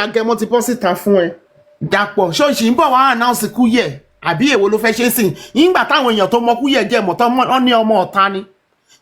Agẹmọ ti bọ́ síta fún ẹ. Dàpọ̀, ṣọ́ọ̀ṣì ń bọ̀ wá announce Kúyẹ̀, àbí èwo ló fẹ́ ṣe é sìn? Nígbà táwọn èèyàn tó mọ Kúyẹ̀ jẹ́ mọ̀ tán, wọ́n ní ọmọ ọ̀ta ni.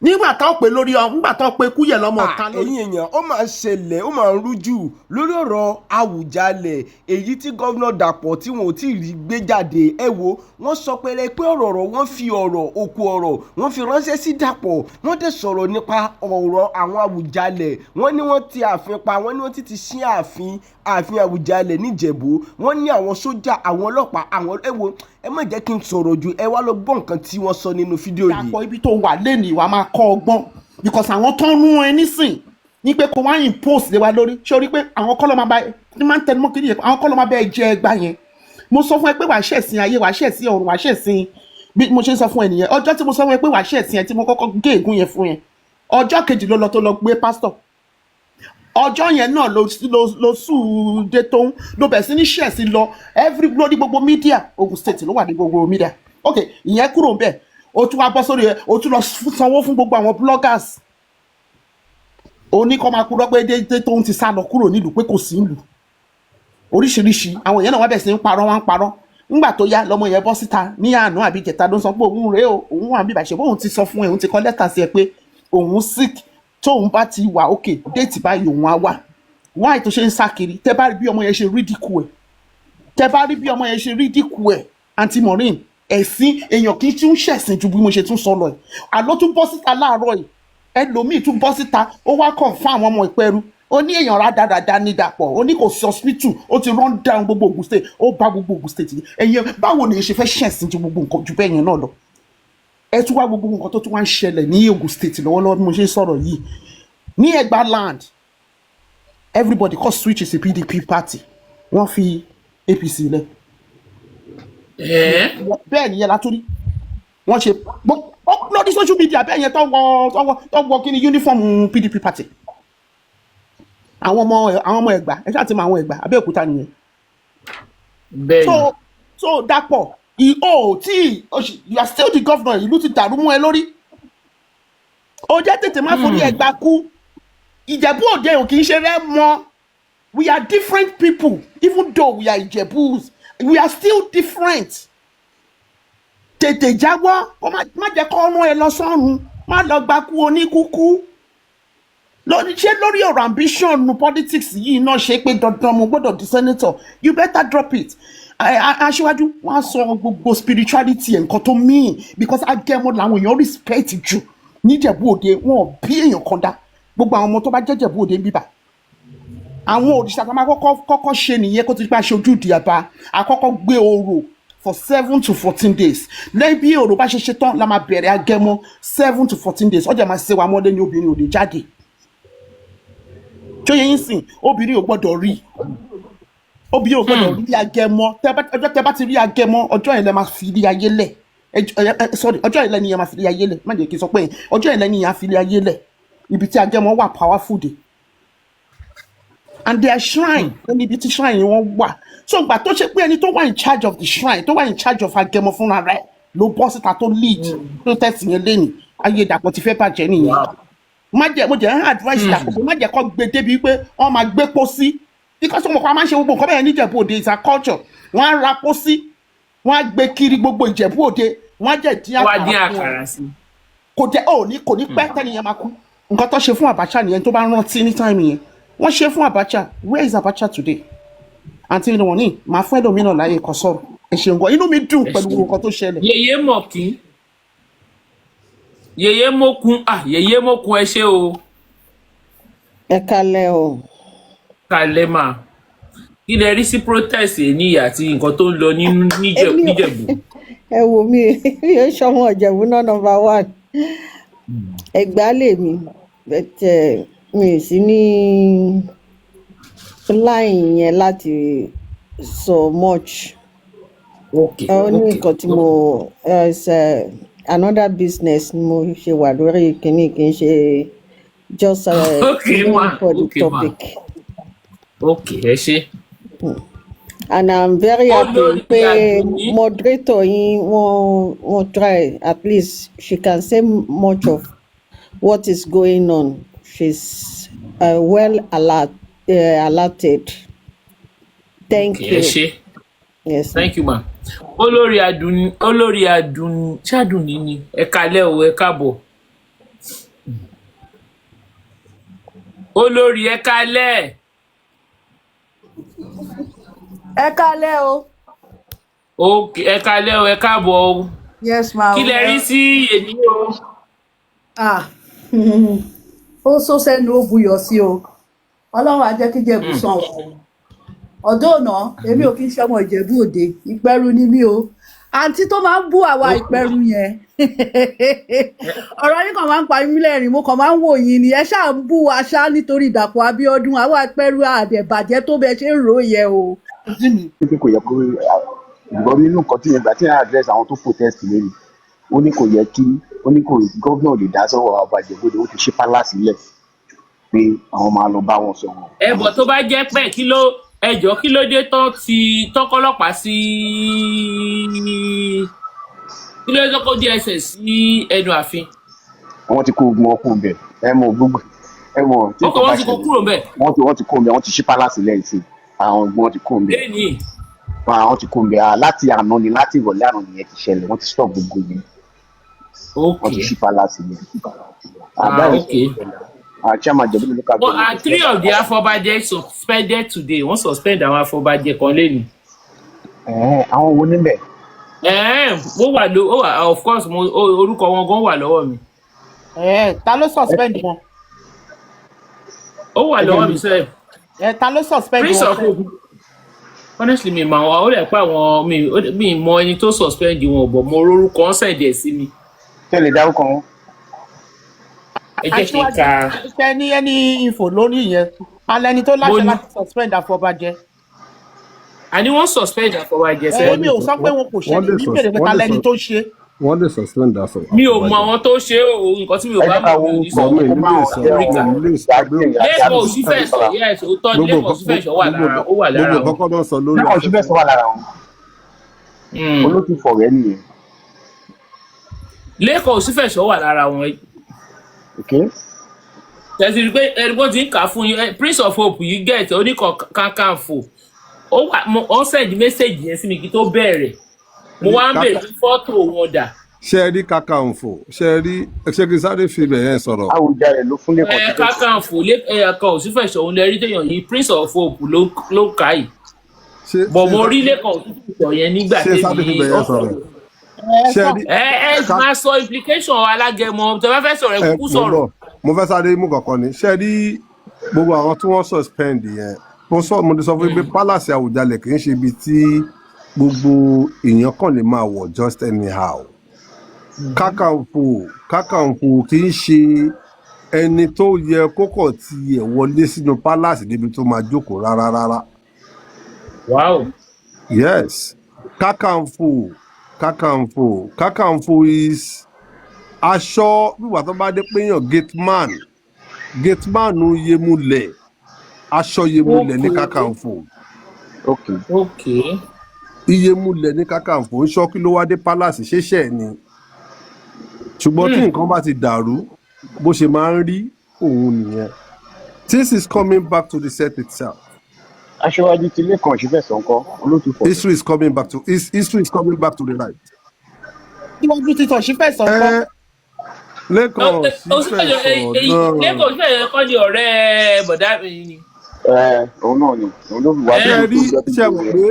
Nígbà tó pè lórí ọ, nígbà tó pé Kúyẹ̀ lọ́mọ ọ̀ta lórí. Ẹ̀yin èèyàn, ó máa ń ṣẹlẹ̀, ó máa ń rújú lórí ọ̀rọ̀ Àwùjalẹ̀, èyí tí Governor Dàpọ̀ tí wọn ò tí ì rí gbé jáde. Ẹ wo, wọ́n sọ pé pé ọ̀rọ̀ wọ́n fi ọ̀rọ̀ òkú ọ̀rọ̀ wọ́n fi ránṣẹ́ sí Dàpọ̀. Wọ́n dẹ̀ sọ̀rọ̀ nípa ọ̀rọ̀ àwọn Àwùjalẹ̀. Wọ́n ní wọ́n ti ààfin pa, wọ́n ní wọ́n ti ṣí ààfin Àwùjalẹ̀ níjẹ̀bú. Wọ́n ní àwọn sójà, àwọn ọlọ́pàá, àwọn, ẹ wo, ẹ má jẹ́ kí n sọ̀rọ̀ jù. Ẹ wá lọ gbọ́ nǹkan tí wọ́n sọ nínú fídíò yìí. Dàpọ̀, ibi tó wà lẹ́nìí, wàá máa kọ́ ọgbọ́n, because àwọn tó ń rún ẹ nísìn ní pé kó wá impose lé wa lórí. Ṣé o rí pé àwọn kọ́ ló máa bá ní máa ń tẹnumọ́ kí nìyẹn? Àwọn kọ́ ló máa bá ẹ jẹ ẹgbà yẹn. Mo sọ fún ẹ pé wàá ṣẹ̀sìn ayé, wàá ṣẹ̀sìn ọ̀run, wàá ṣẹ̀sìn. Bí mo ṣe ń sọ fún ẹ nìyẹn. Ọjọ́ tí mo sọ fún ẹ pé wàá ṣẹ̀sìn ẹ, tí mo kọ́kọ́ gé ègún yẹn fún yẹn, ọjọ́ kejì ló lọ tó lọ gbé pásítọ̀. Ọjọ́ yẹn náà ló sùn dé tó ń ló bẹ̀rẹ̀ sí ní ṣẹ̀sìn lọ every lórí gbogbo media. Ogun State ló wà ní gbogbo media. Ok, ìyẹn kúrò ń bẹ̀, o tún wá bọ́ sórí ẹ, o tún lọ sanwó fún gbogbo àwọn bloggers, o ní kọ́ máa kúrọ́ pé dé tó ń ti sá lọ kúrò nílùú, pé kò sí nílùú. Oríṣiríṣi àwọn èèyàn náà wá bẹ̀ sí ń parọ́, wá ń parọ́. Ńgbà tó yá, lọmọ yẹn bọ́ síta ní àná àbí ìjẹta, ló ń sọ pé òun rèé o, òun wà bíbà ṣe bóun ti sọ fún ẹ, òun ti kọ lẹ́tà sí ẹ pé òun sick, tóun bá ti wà òkè date báyìí, òun á wà. Wáyé tó ṣe ń sá kiri? Tẹ bá rí bí ọmọ yẹn ṣe ridicule ẹ, tẹ bá rí bí ọmọ yẹn ṣe ridicule ẹ, Aunty Maureen, ẹ̀sìn èèyàn kì í tún ṣẹ̀sìn ju bí mo ṣe tún sọ lọ ẹ̀. Àló tún bọ́ síta láàárọ̀ yìí, ẹlòmíì tún bọ́ síta, ó wá confirm àwọn ọmọ ìpẹ́rù. Ó ní èèyàn rádaràda ní Dàpọ̀, ó ní kò sí hospital, ó ti run down gbogbo Ogun State, ó bá gbogbo Ogun State yìí. Ẹ̀yin, báwo ni ẹ ṣe fẹ́ ṣẹ̀sìn ju gbogbo nǹkan ju bẹ́ẹ̀ yẹn náà lọ? Ẹ tún wá gbogbo nǹkan tó tún wá ń ṣẹlẹ̀ ní Ogun State lọ́wọ́lọ́wọ́ bí mo ṣe ń sọ̀rọ̀ yìí. Ní Ẹ̀gbá land, everybody kọ́ switch sí PDP party, wọ́n fi APC lẹ̀. Bẹ́ẹ̀ nìyẹn látúrí wọ́n ṣe ó lórí social media bẹ́ẹ̀ yẹn, tó wọ kí ni, uniform PDP party. Àwọn ọmọ Ẹ̀gbá, ẹ ṣáà ti mọ àwọn Ẹ̀gbá Abẹ́òkúta nìyẹn. Bẹ́ẹ̀ni. So Dàpọ̀, ìhó tí you are still the governor, ìlú ti dàrú mú ẹ lórí. Ó jẹ́ tètè má forí Ẹ̀gbá kú. Ìjẹ̀bú Òde ò kì í ṣe rẹ́ mọ́. We are different people. Even though we are Ìjẹ̀bús, we are still different. Tètè jáwọ́, kó má jẹ́ kó rán ẹ lọ sọ́run, má lọ gba kú oníkúkú lórí. Ṣé lórí ọ̀rọ̀ ambition politics yìí náà, ṣe pé dandan mo gbọ́dọ̀ di senator? You better drop it. Aṣíwájú, wọn á sọ gbogbo spirituality ẹ̀, nǹkan tó mean, because Agẹmọ làwọn èèyàn respect jù níjẹ̀bú Òde. Wọn ò bí èèyàn kan dá gbogbo àwọn ọmọ tó bá jẹ́jẹ̀bú Òde ń bíbà. Àwọn òrìṣà tó máa kọ́kọ́ kọ́kọ́ ṣe nìyẹn, kó tó bá ṣe ojúde àbá, àkọ́kọ́ gbé orò for 7 to 14 days. Lẹ́yìn bí orò bá ṣe ṣe tán la máa bẹ̀rẹ̀ Agẹmọ, 7 to 14 days. Ọjà máa ṣe wa mọ́lé ní, obìnrin ò lè jáde. Tó yẹ yín sìn, obìnrin ò gbọ́dọ̀ rí, obìnrin ò gbọ́dọ̀ rí Agẹmọ. Ọjọ́ tẹ́ bá ti rí Agẹmọ, ọjọ́ yẹn lẹ máa fi ilé ayé lẹ̀. Sorry, ọjọ́ yẹn lẹ́ni yẹn máa fi ilé ayé lẹ̀. Má jẹ́ kí n sọ pé ọjọ́ yẹn lẹ́ni yẹn á fi ilé ayé lẹ̀. Ibi tí Agẹmọ wà powerful dé, and their shrine, níbi tí shrine wọn wà. So ìgbà tó ṣe pé ẹni tó wà in charge of the shrine, tó wà in charge of Agẹmọ fúnra rẹ̀ ló bọ́ síta tó lead protest yẹn lẹ́nìí, ayé Dàpọ̀ ti fẹ́ bàjẹ́ nìyẹn. Má jẹ́, mo jẹ́ ń advice Dàpọ̀ pé má jẹ́ kó gbé débi pé wọ́n máa gbé pósí, because wọn kọ́ máa ń ṣe gbogbo nǹkan bẹ́ẹ̀ níjẹ̀bú Òde. Is a culture. Wọ́n á ra pósí, wọ́n á gbé kiri gbogbo Ìjẹ̀bú Òde, wọ́n á jẹ́ dín Wá dín àkàrà fún wọn. Àkàrà sí. Kò jẹ́ ò ní, kò ní pẹ́ tẹ́ni yẹn máa kú. Nǹkan tó ṣe fún Abacha nìyẹn. Tó bá rántí ní time yẹn, wọ́n ṣe fún Abacha. Where is Abacha today? Àǹtí mi wọ̀n ní màá fún ẹlòmíràn láyè kó sọ̀rọ̀. Ẹ ṣeun gan, inú mi dùn Ẹ pẹ̀lú ṣeun. gbogbo nǹkan tó ṣẹlẹ̀. Yèyé mọ̀kín, yèyé mọ́kun, ah, yèyé mọ́kun, ẹ ṣé o. Ẹ kalẹ o. Kalẹ̀ mà. Kí lẹ rí sí protest èyí àti nǹkan tó ń lọ Èmi ò níjẹ̀bú? Ẹ wò mí, mi ò ṣọmọ Ìjẹ̀bú náà, number one. Ẹ̀gbá lèmi, but mi ò sí ní line yẹn láti sọ much. Ó ní nǹkan tí mo is another business ni mo ṣe wà lórí kínní, kì í ṣe just Okay ma. for the Okay ma. topic. Ok, ẹ ṣé. And I'm very happy Olórí pé Àdùnní. moderator yín, wọ́n try. At least she can say much of what is going on. She's well alerted. Thank Okay, ẹ you. ṣé. Yes, ma. Thank you, ma. Olórí Adùn, Olórí Adùn, ṣáàdùnní ni. Ẹ kalẹ́ o, ẹ káàbọ̀. Olórí, ẹ kalẹ́. Ẹ kálẹ́ o. Okay, ẹ kalẹ́ o, ẹ káàbọ̀ o. Yes, ma. Kí O. lẹ rí sí èmi o? Ah, ó sọ sẹ́nu, ó buyọ̀ sí o. Ọlọ́run á jẹ́ kí Ìjẹ̀bú sàn wá o. Ọ̀dọ́ ọ̀nà, èmi ò kí ń ṣọmọ Ìjẹ̀bú Òde, Ìpẹ́rù ni mí o. Àǹtí tó máa ń bú àwa Ìpẹ́rù yẹn, ọ̀rọ̀ yín kàn máa ń pa mí lẹ́rìn, mo kàn máa ń wò yín ni. Ẹ ṣáà ń bú wa ṣá nítorí Dàpọ̀ Abíọ́dún. Àwa Ìpẹ́rù àdẹ̀bàjẹ́ tó bẹ ṣe ń rò ó yẹ o. Àǹtí mi. Pé kò yẹ kó ìgbọ́ nínú nǹkan tí ìgbà tí yẹn address àwọn tó protest lónìí, ó ní kò yẹ kí ó ní kò gómìnà lè dá sọ́wọ́ ọba Ìjẹ̀bú-Òde, ó ti ṣí palace sílẹ̀ pé àwọn máa lọ bá wọn sọ̀rọ̀. Ẹ bọ̀, tó bá jẹ́ pé kí ló ẹjọ́, kí ló dé tán ti tọkọlọ́pàá sí, kí ló dé tó kó DSS sí ẹnu ààfin? Wọ́n ti kó ogun ọkùnrin bẹ̀, ẹ mọ̀ gbogbo ẹ mọ̀ tí ó kọ nǹkan bá wọ́n ti kó ṣẹlẹ̀. Kúrò ńbẹ̀. Wọ́n ti kó bẹ̀, wọ́n ti ṣí palace sílẹ̀ sí àwọn ogun, wọ́n ti kó bẹ̀. Lẹ́yìn. Àwọn ti kó bẹ̀ láti àná ni, láti ìrọ̀lẹ́ àná nìyẹn ti ṣẹlẹ̀. Wọ́n ti stop gbogbo yẹn, wọ́n ti ṣí palace sílẹ̀. Ah, okay. Chairman Ìjẹ̀bú-Òde local Well, government. three of the afọbajẹ suspended today. Wọ́n suspend àwọn afọbajẹ kan lẹ́nu. Ẹ̀hẹ́n, àwọn wo níbẹ̀? Ẹ̀ẹ́n, ó wà ló ó wà, of course, mo orúkọ wọn gan wà lọ́wọ́ mi. Ẹ ta ló suspend wọn? Ó wà lọ́wọ́ mi sẹ́ẹ̀. Ẹ ta ló suspend Prince wọn? of Hope. Honestly, mi mọ àwọn, ó lè pa àwọn mi mọ ẹni tó suspend wọn, bọ̀ mo rórúkọ wọn send ẹ̀ sí mi. Tẹ́lẹ̀ dárúkọ wọn. Ẹ jẹ́ kí n ka. Ṣe ní ẹni info lórí ìyẹn alẹ́ ni tó Mo láṣẹ ní láti suspend àfọbàjẹ́? Àní wọ́n suspend àfọbàjẹ Ẹ sẹ́ẹ̀. èmi ò sọ pé wọn kò Wọ́n ṣẹlẹ̀ lè mi bèrè pé wọ́n ta lè lẹni tó ṣe. Wọ́n lè suspend aṣọ Mi ò mọ àwọn tó ṣe é o, nǹkan tí mi ò Ẹ bá jẹ́ ká mọ̀ wo mi ò ní sọ. Bọ̀ mi ò ní lè sọ Oríkà. mi ò ní lè sọ pé Lẹ́kọ̀ọ́ Òṣìfẹ̀sọ, yes, òótọ́ ni. Gbogbo Lẹ́kọ̀ọ́ Òṣìfẹ̀sọ wà lára, ó wà lára gbogbo wọn. nǹkan kọ́ ló ń sọ lórí Lẹ́kọ̀ọ́ Òṣìfẹ̀sọ wà lára wọn. Olótùú fọ̀rẹ́ nìyẹn. Lẹ́kọ̀ọ́ Òṣìfẹ̀sọ wà lára wọn. Okay. Tẹ̀sí rí pé ẹni tí ń kà á fún yín, Prince of Hope yìí get oníkan kankanfò, ó wà mo ó send message yẹn sí mi kí tó bẹ̀rẹ̀, mo wá ń bèrè fọ́tò wọn dà. Ṣe rí Kakanfò, ṣe rí, ṣé kí n sáré fi ibẹ̀ yẹn sọ̀rọ̀? Àwùjalẹ̀ ló fún Lẹ́kọ̀ọ́ Ẹ Òṣìfẹ̀sọ. Kankanfò lẹ́kọ̀ọ́ Òṣìfẹ̀sọ òun lẹ rí téèyàn yìí, Prince of Hope ló kà yìí. Ṣé Bọ̀ ṣé mo rí Lẹ́kọ̀ọ́ Òṣìfẹ̀sọ yẹn nígbà ṣé sáré fi tèmi ibẹ̀ yẹn sọ̀rọ̀? Ẹ Ṣe sọ. rí Ẹ máa sọ implication alágẹmọ tẹ bá fẹ́ sọ̀rọ̀, ẹ Ẹ kúkú mo ń sọ̀rọ̀. bọ̀, mo fẹ́ sáré mú kankan ni. Ṣe rí gbogbo àwọn tí wọ́n suspend yẹn, mo sọ, mo ti sọ fún yín pé palace Àwùjalẹ̀ kì í ṣe ibi tí gbogbo èèyàn kàn lè máa wọ̀ just anyhow. Kákànfò kì í ṣe ẹni tó yẹ kó kàn tiẹ̀ wọlé sínú palace níbi tó máa jókòó rárá rárá. Yes, Kákànfò is aṣọ wíwà tó bá dé péyàn gateman, gateman Yemulẹ̀, aṣọ Yemulẹ̀ ní Kákànfò. Iyemulẹ̀ ní Kákànfò ń ṣọ́. Kí ló wá dé palace ṣẹ̀ṣẹ̀ ni? Ṣùgbọ́n tí nǹkan bá ti dàrú, bó ṣe máa ń rí òun nìyẹn. This is coming back to the set itself. Aṣíwájú ti Lẹ́kàn Òṣìfẹ̀sọ ńkọ́, olótùú fọ̀rẹ́? History is coming back to the right. Síwájú títọ̀ sífẹ̀sọ̀ kọ́. Ẹ Lẹ́kàn Òṣìfẹ̀sọ náà. Lẹ́kọ̀ọ́ Òṣìfẹ̀sọ kọ́ ni ọ̀rẹ́ bọ̀dá mi ni. Ẹ òun náà ni, òun ló fi wá Ṣe rí, ṣe mọ̀ pé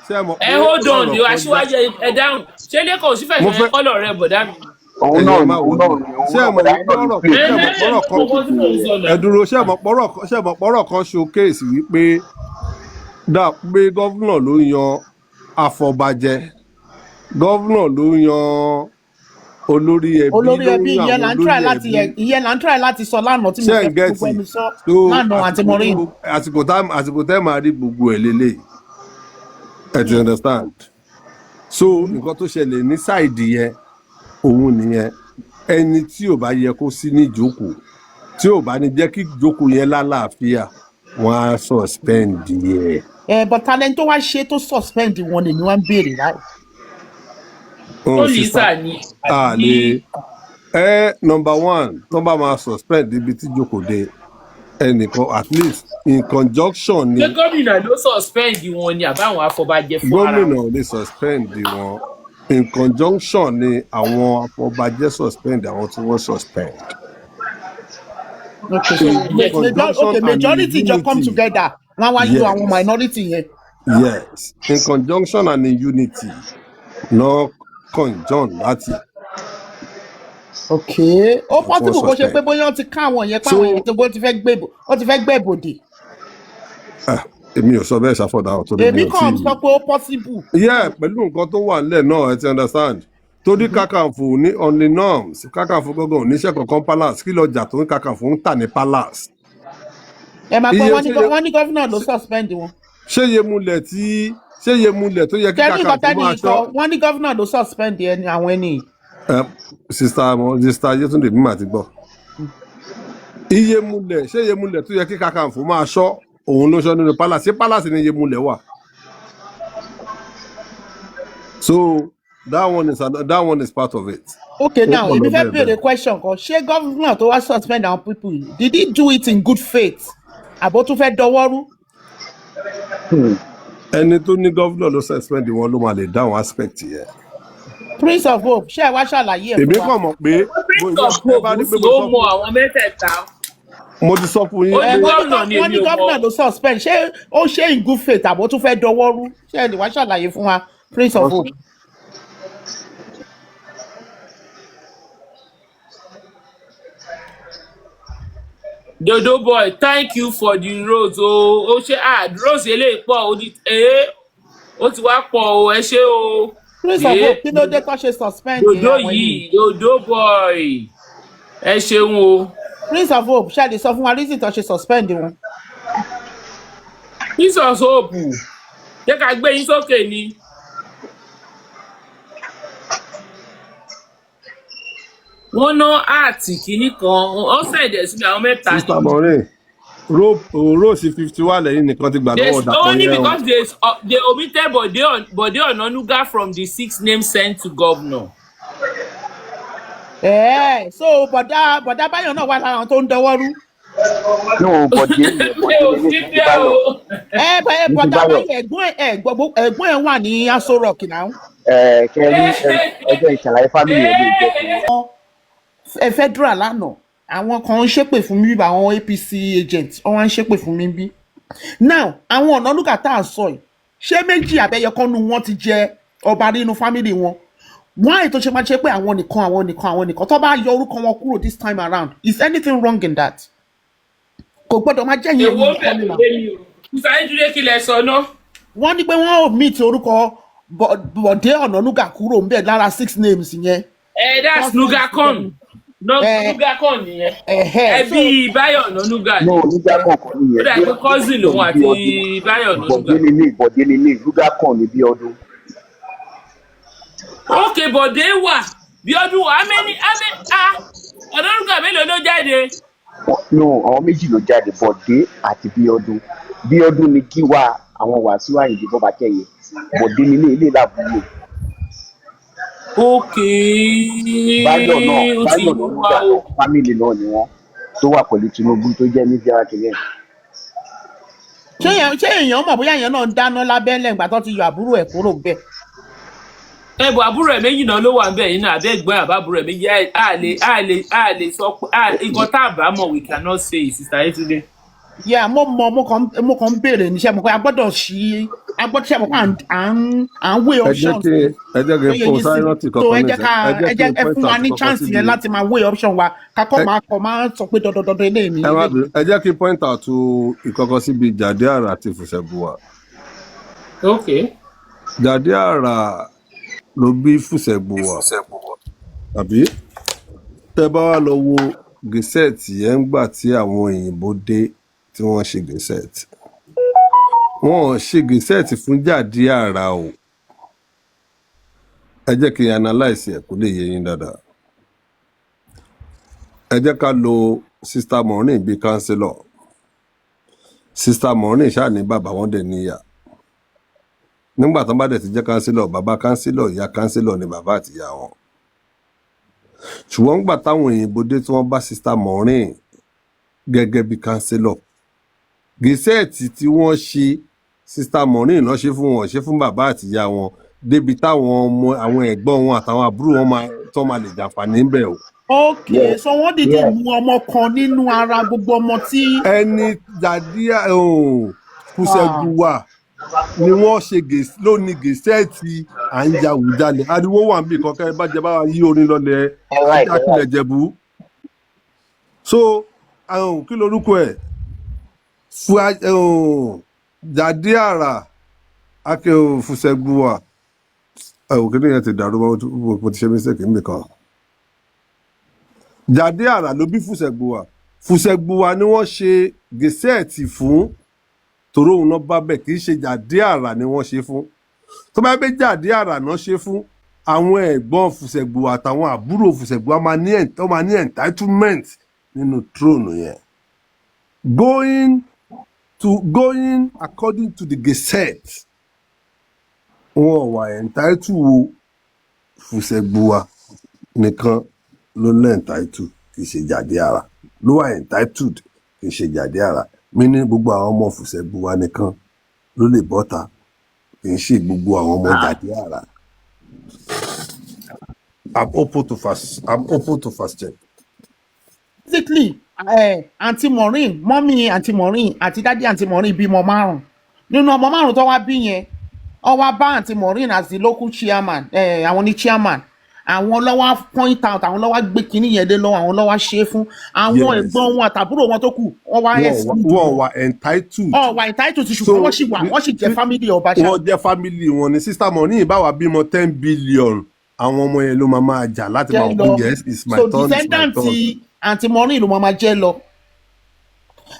ṣe mọ̀ Ẹ pé hold on ọ̀rọ̀ ni kan aṣíwájú, ẹ dáhùn, ṣé Lẹ́kọ̀ọ́ Òṣìfẹ̀sọ Mo yẹn fẹ́ kọ́ lọ̀rẹ́ bọ̀dá mi? Òun Ẹ̀yin náà ẹ ni má òun wọlé. náà ni òun Ṣé náà ẹ mọ̀ bọ̀dá wípé yín náà ọ̀rọ̀ ní kan play. ṣé ẹ mọ̀ pọ̀rọ̀ kan Gbogbo tí mò ń sọ Ẹ náà. dúró, ṣé ẹ mọ̀ pọ̀rọ̀ kan ṣé ẹ mọ̀ pọ̀rọ̀ kan showcase wípé dà pé governor ló yan afọbajẹ, governor ló yan olórí ẹbí, Olórí ló ẹbí yan ìyẹn àwọn là ń try olórí láti ẹbí. Ìyẹn là ń try láti sọ lánàá tí mo Ṣé ẹ fẹ́ ń fi gbogbo get? ẹnu sọ So lánàá àti àsìkò tí Maureen. àsìkò tẹ́ máa rí gbogbo ẹ̀ lélẹ̀, ẹ ti understand? So nǹkan tó ṣẹlẹ̀ ní side yẹn òun nìyẹn. Ẹni tí ò bá yẹ kó sí ní ìjókòó, tí ò bá ní jẹ́ kí ìjókòó yẹn lálàáfíà, wọ́n á suspend yẹ. Ẹ but talent tó wá ṣe tó suspend wọn lèmi wá ń béèrè láì. Ó Oh, sister, Lisa ni a àbí lè ẹ number one tó bá máa suspend ibi tí jókòó dé, Ẹnìkan, at least in conjunction ni. Ṣé gómìnà ló suspend wọn ni àbáwọn afọbajẹ fún ara Gómìnà wọn? ò lè suspend wọn. In conjunction ni àwọn afọbajẹ suspend àwọn tí wọ́n suspend. Okay, so In conjunction okay, and in majority jọ come unity. together, wọ́n wá yọ àwọn Yes. minority yẹn. Yes, in conjunction and in unity no conjoin láti Okay, ó àwọn tí wọ́n possible kó ṣe pé suspend. bóyá wọ́n ti ká àwọn yẹn pé So àwọn yẹn tó bó ti fẹ́ gbé ó ti fẹ́ gbé bòdì. Ah, èmi ò sọ bẹ́ẹ̀ ṣàfọ̀dà ọ̀ torí mi Èmi ò tí kàn ì. sọ pé ó possible. Yeah, pẹ̀lú nǹkan tó wà nílẹ̀ náà, ẹ ti understand, torí Kàkànfò ní on the norms, Kàkànfò gangan ò níṣẹ́ kankan palace. Kí lọ́jà tó ń Kàkànfò ń tà ní palace? Ẹ máa gbọ́ Iye wọ́n ní ṣé iye wọ́n ní gómìnà ló suspend wọn. Ṣé iye mulẹ̀ tí, ṣé iye mulẹ̀ tó yẹ kí Tẹ́lí nǹkan Kàkànfò tẹ́ni máa sọ ṣọ́? Wọ́n ní gómìnà ló suspend ẹni àwọn ẹni yìí. Ẹ sister Yétúndé, mímà ti gbọ́ iye mulẹ̀. Ṣé iye mulẹ̀ tó yẹ kí Kàkànfò máa ṣọ́ òun ló ṣọ́ nínú palace? Ṣé palace ni iye mulẹ̀ wà? So that one is part of it. Okay, Ó now pọ̀ èmi lọ fẹ́ bẹ́ẹ̀ béèrè bẹ́ẹ̀. question kan. Ṣé gómìnà tó wá suspend àwọn people yìí, did he do it in good faith àbó tún fẹ́ dọwọ́ rú? Ẹni tó ní governor ló suspend wọn ló máa lè dáhùn aspect yẹn. Prince of Hope, ṣé ẹ wá ṣàlàyé ẹ̀ Èmi fún wa? kàn mọ̀ pé Prince of ẹ bá Hope rí pé sì mo ó sọ mọ fún àwọn mẹ́tẹ̀ẹ̀ta. Mo ti sọ fún yín Ó ní Ẹ pé wọ́n ní gómìnà ni wọ́n èmi ní ò mọ. gómìnà ló suspend. Ṣé ó ṣe in good faith àbó tún fẹ́ dọwọ́ rú? Ṣé ẹ lè wá ṣàlàyé fún wa, Prince of Hope? Dodo boy, thank you for the rose o. Ó ṣe, ah, rose eléyìí pọ̀ ó di ee, ó ti wá pọ̀ o, ẹ ṣé o. Prince of Ee Hope, kí ló dé tó ṣe suspend Dodo àwọn ẹni yìí, Dodo boy, ẹ ṣeun o. Prince of Hope, ṣé ẹ lè sọ fún wa reason tó ṣe suspend wọn? Prince of Hope, jẹ́ ká gbé yín sókè ni. Wọ́n ná áàtì kínní kan, ó sẹ̀dẹ̀ sí àwọn mẹ́ta ni. Sister Maureen, rose 51 lẹ́yìn nìkan ti gbà They lọ́wọ́ Dàpọ̀ only yẹn o. because they omitted Bode Onanuga from the six names sent to governor. Ẹ̀ẹ́, so bọ̀dá Báyọ̀ náà wà lára àwọn tó ń dọwọ́ rú. No, Bọ̀dé nìyẹn. Mi Bọ̀dé ò lélẹ̀ sí títí bẹ́ẹ̀ Báyọ̀. o. Ẹ ẹ Títí bọ̀dá Báyọ̀. Báyọ̀, ẹ̀gbọ́n ẹ̀ ẹ̀gbọ́n ẹ̀ wà ní Aso Rock náà. Ẹ kẹrí ẹjọ́ ìṣàlàyé family ẹ̀ lè jẹ́ fún yín. Ẹ federal lánàá, àwọn kan ń ṣépè fún mi bí àwọn APC agent wọn wá ń ṣépè fún mi bí. Now, àwọn Ọ̀nànúgà tá à ń sọ yìí, ṣé méjì àbẹyẹkọ́nu wọn ti jẹ ọba nínú family wọn? Wọn àìtó ṣe máa ṣe pé àwọn nìkan, àwọn nìkan, àwọn nìkan tó bá yọ orúkọ wọn kúrò this time around, is anything wrong in that? Kò gbọ́dọ̀ máa jẹ́ ìyẹn Èwo nìkan bẹ̀ ni kò mà. yé mi o. Mr. Ayédúró, kí lẹ sọ náà? Wọ́n ní pé wọ́n ò meet orúkọ Bọ̀dé Ọ̀nànúgà kúrò ń bẹ̀ lára six names yẹn. Ẹ that's Wọ́n send sí Nugacon. ẹ Nugacon nìyẹn. Ẹ̀hẹ́, so Ẹbí Báyọ̀ Onanuga No, ni. Rugacon kọ́ Ó nìyẹn. dà pé cousin lòun Rugacon àti ní Bíọ́dún. Báyọ̀ Bọ̀dé Onanuga. lélẹ̀, Bọ̀dé lélẹ̀, Rugacon ní Bíọ́dún. Ok, Bọ̀dé wà. Bíọ́dún wà. How many, ah, Onanuga mélòó ló jáde? No, àwọn méjì ló jáde, Bọ̀dé àti Bíọ́dún. Bíọ́dún ni gíwá àwọn Wàsíù Àyìndé Bọ́bakẹ́yẹ. Bọ̀dé nílé ilé làbúrò. Ok, Báyọ̀ náà, ó ti Báyọ̀ yé wa Onanuga o. náà, family náà ni wọ́n tó wà pẹ̀lú Tinubu tó jẹ́ media kìnìún. Ṣé èèyàn mọ̀ bóyá èèyàn náà ń dáná lábẹ́lẹ̀ ìgbà tó ti yọ àbúrò ẹ̀ kúrò bẹ́ẹ̀? Ẹ bọ àbúrò ẹ méjì náà ló wà ń bẹ yìí náà, àbẹ́gbọ́n àbábúrò ẹ méjì. A lè sọ pé nǹkan tá a bá mọ̀, we cannot say, Sister Yetunde. Yeah, mo mọ, mo kàn ń béèrè níṣẹ́ mo pé a gbọ́dọ̀ ṣí, a gbọ́dọ̀ ṣe mo pé à ń weigh Ẹ jẹ́ options kí ẹ jẹ́ kí tó n yẹ fún yín sí sáré rántí so kankan ẹ jẹ́ nísìn ká ẹ jẹ́ ẹ kí jẹ́ n ẹ point fún wa out ní kankan chance síbi. yẹn láti máa weigh option wa, ká kọ́ Ẹ máa kọ́ máa sọ pé dandan dandan eléyìí ni ẹ má eléyìí. bínú, ẹ jẹ́ kí n point out ìkọ̀kọ̀ síbi Jàdí Àrà àti Fùsẹ̀gbùwà. Ok. Jàdí Àrà ló bí Fùsẹ̀gbùwà, àbí? Tẹ bá wá lọ wo gazette yẹn, ń gbà tí àwọn òyìnbó dé tí wọ́n ṣe gazette, wọn ò ṣe gazette fún Jàdí Àrà o. Ẹ jẹ́ kí n analyse ẹ̀ kó lè yé yín dáadáa. Ẹ jẹ́ ká lo Sister Maureen bíi councillor. Sister Maureen ṣáà ní bàbá, wọn dẹ̀ níyà. Nígbà tó bá dẹ̀ ti jẹ́ councillor, bàbá councillor, ìyá councillor ni bàbá àti ìyá wọn. Ṣùgbọ́n nígbà táwọn òyìnbó dé tí wọ́n bá Sister Maureen Gẹ́gẹ́ bí councillor, gazette tí wọ́n ṣe, Sister Maureen náà ṣe fún wọn, ṣe fún bàbá àtìyá wọn débi táwọn ọmọ, àwọn ẹ̀gbọ́n wọn àtàwọn àbúrò wọn máa tó máa lè jàǹfààní ń bẹ̀ o. Ok, Yes. so wọ́n dìde mú ọmọ kan nínú ara gbogbo ọmọ tí Ẹni Jàdíà Fùsẹ̀gbùwà ni wọ́n ṣe ló ní gazette. À ń ja Àwùjalẹ̀, ariwo wà níbì kan kẹ́ ẹ bá jẹ bá wa yí orin lọlẹ̀. All right, all Ajákulẹ̀ right. Jẹ̀bú. So kí lorúkọ ẹ̀, Jàdíàrà Akẹ́ Fùsẹ̀gbùwà, òkè nìyẹn ti dàrú mọ́, mo ti ṣe mistake níbì kan. Jàdíàrà ló bí Fùsẹ̀gbùwà. Fùsẹ̀gbùwà ni wọ́n ṣe gazette fún, torí òun náà bá bẹ̀, kì í ṣe Jàdíàrà ni wọ́n ṣe fún. Tó bá gbé Jàdíàrà náà ṣe fún, àwọn ẹ̀gbọ́n Fùsẹ̀gbùwà àtàwọn àbúrò Fùsẹ̀gbùwà máa ní entitlement nínú throne yẹn. Going according to the gazette, wọn ò wà entitled wo. Fùsẹ̀gbùwà nìkan ló ní entitled, kì í ṣe Jàdíàrà ló wà entitled, kì í ṣe Jàdíàrà. Mí ní gbogbo àwọn ọmọ Fùsẹ̀gbùwà nìkan ló lè bọ́ta, kì í ṣe gbogbo àwọn ọmọ Jàdíàrà. I'm open to fast check. Basically, Aunty Maureen, mummy Aunty Maureen àti daddy Aunty Maureen bímọ márùn. Nínú ọmọ márùn tó wá bí yẹn, ó wá bá Aunty Maureen as the local chairman, àwọn ní chairman, àwọn lọ́wọ́ point out, àwọn lọ́wọ́ gbé kinní yẹn lé lọ́wọ́, àwọn lọ́wọ́ ṣe é fún àwọn ẹ̀gbọ́n wọn àtàbúrò wọn tó kù, wọ́n wá wọn wà exclude wọn wọn. Wà entitled. Ọ̀ wà entitled ti So ṣùgbọ́n wọ́n sì wà, wọ́n sì jẹ́ family ọba ṣá. Wọ́n jẹ́ family wọn ni. Sister Maureen bá wa bímọ 10 billion, àwọn ọmọ yẹn ló máa máa jà láti máa Jẹ́ wò lọ. pé yes, it's my So turn, it's my descendant turn. Aunty Maureen ló máa máa jẹ́ lọ.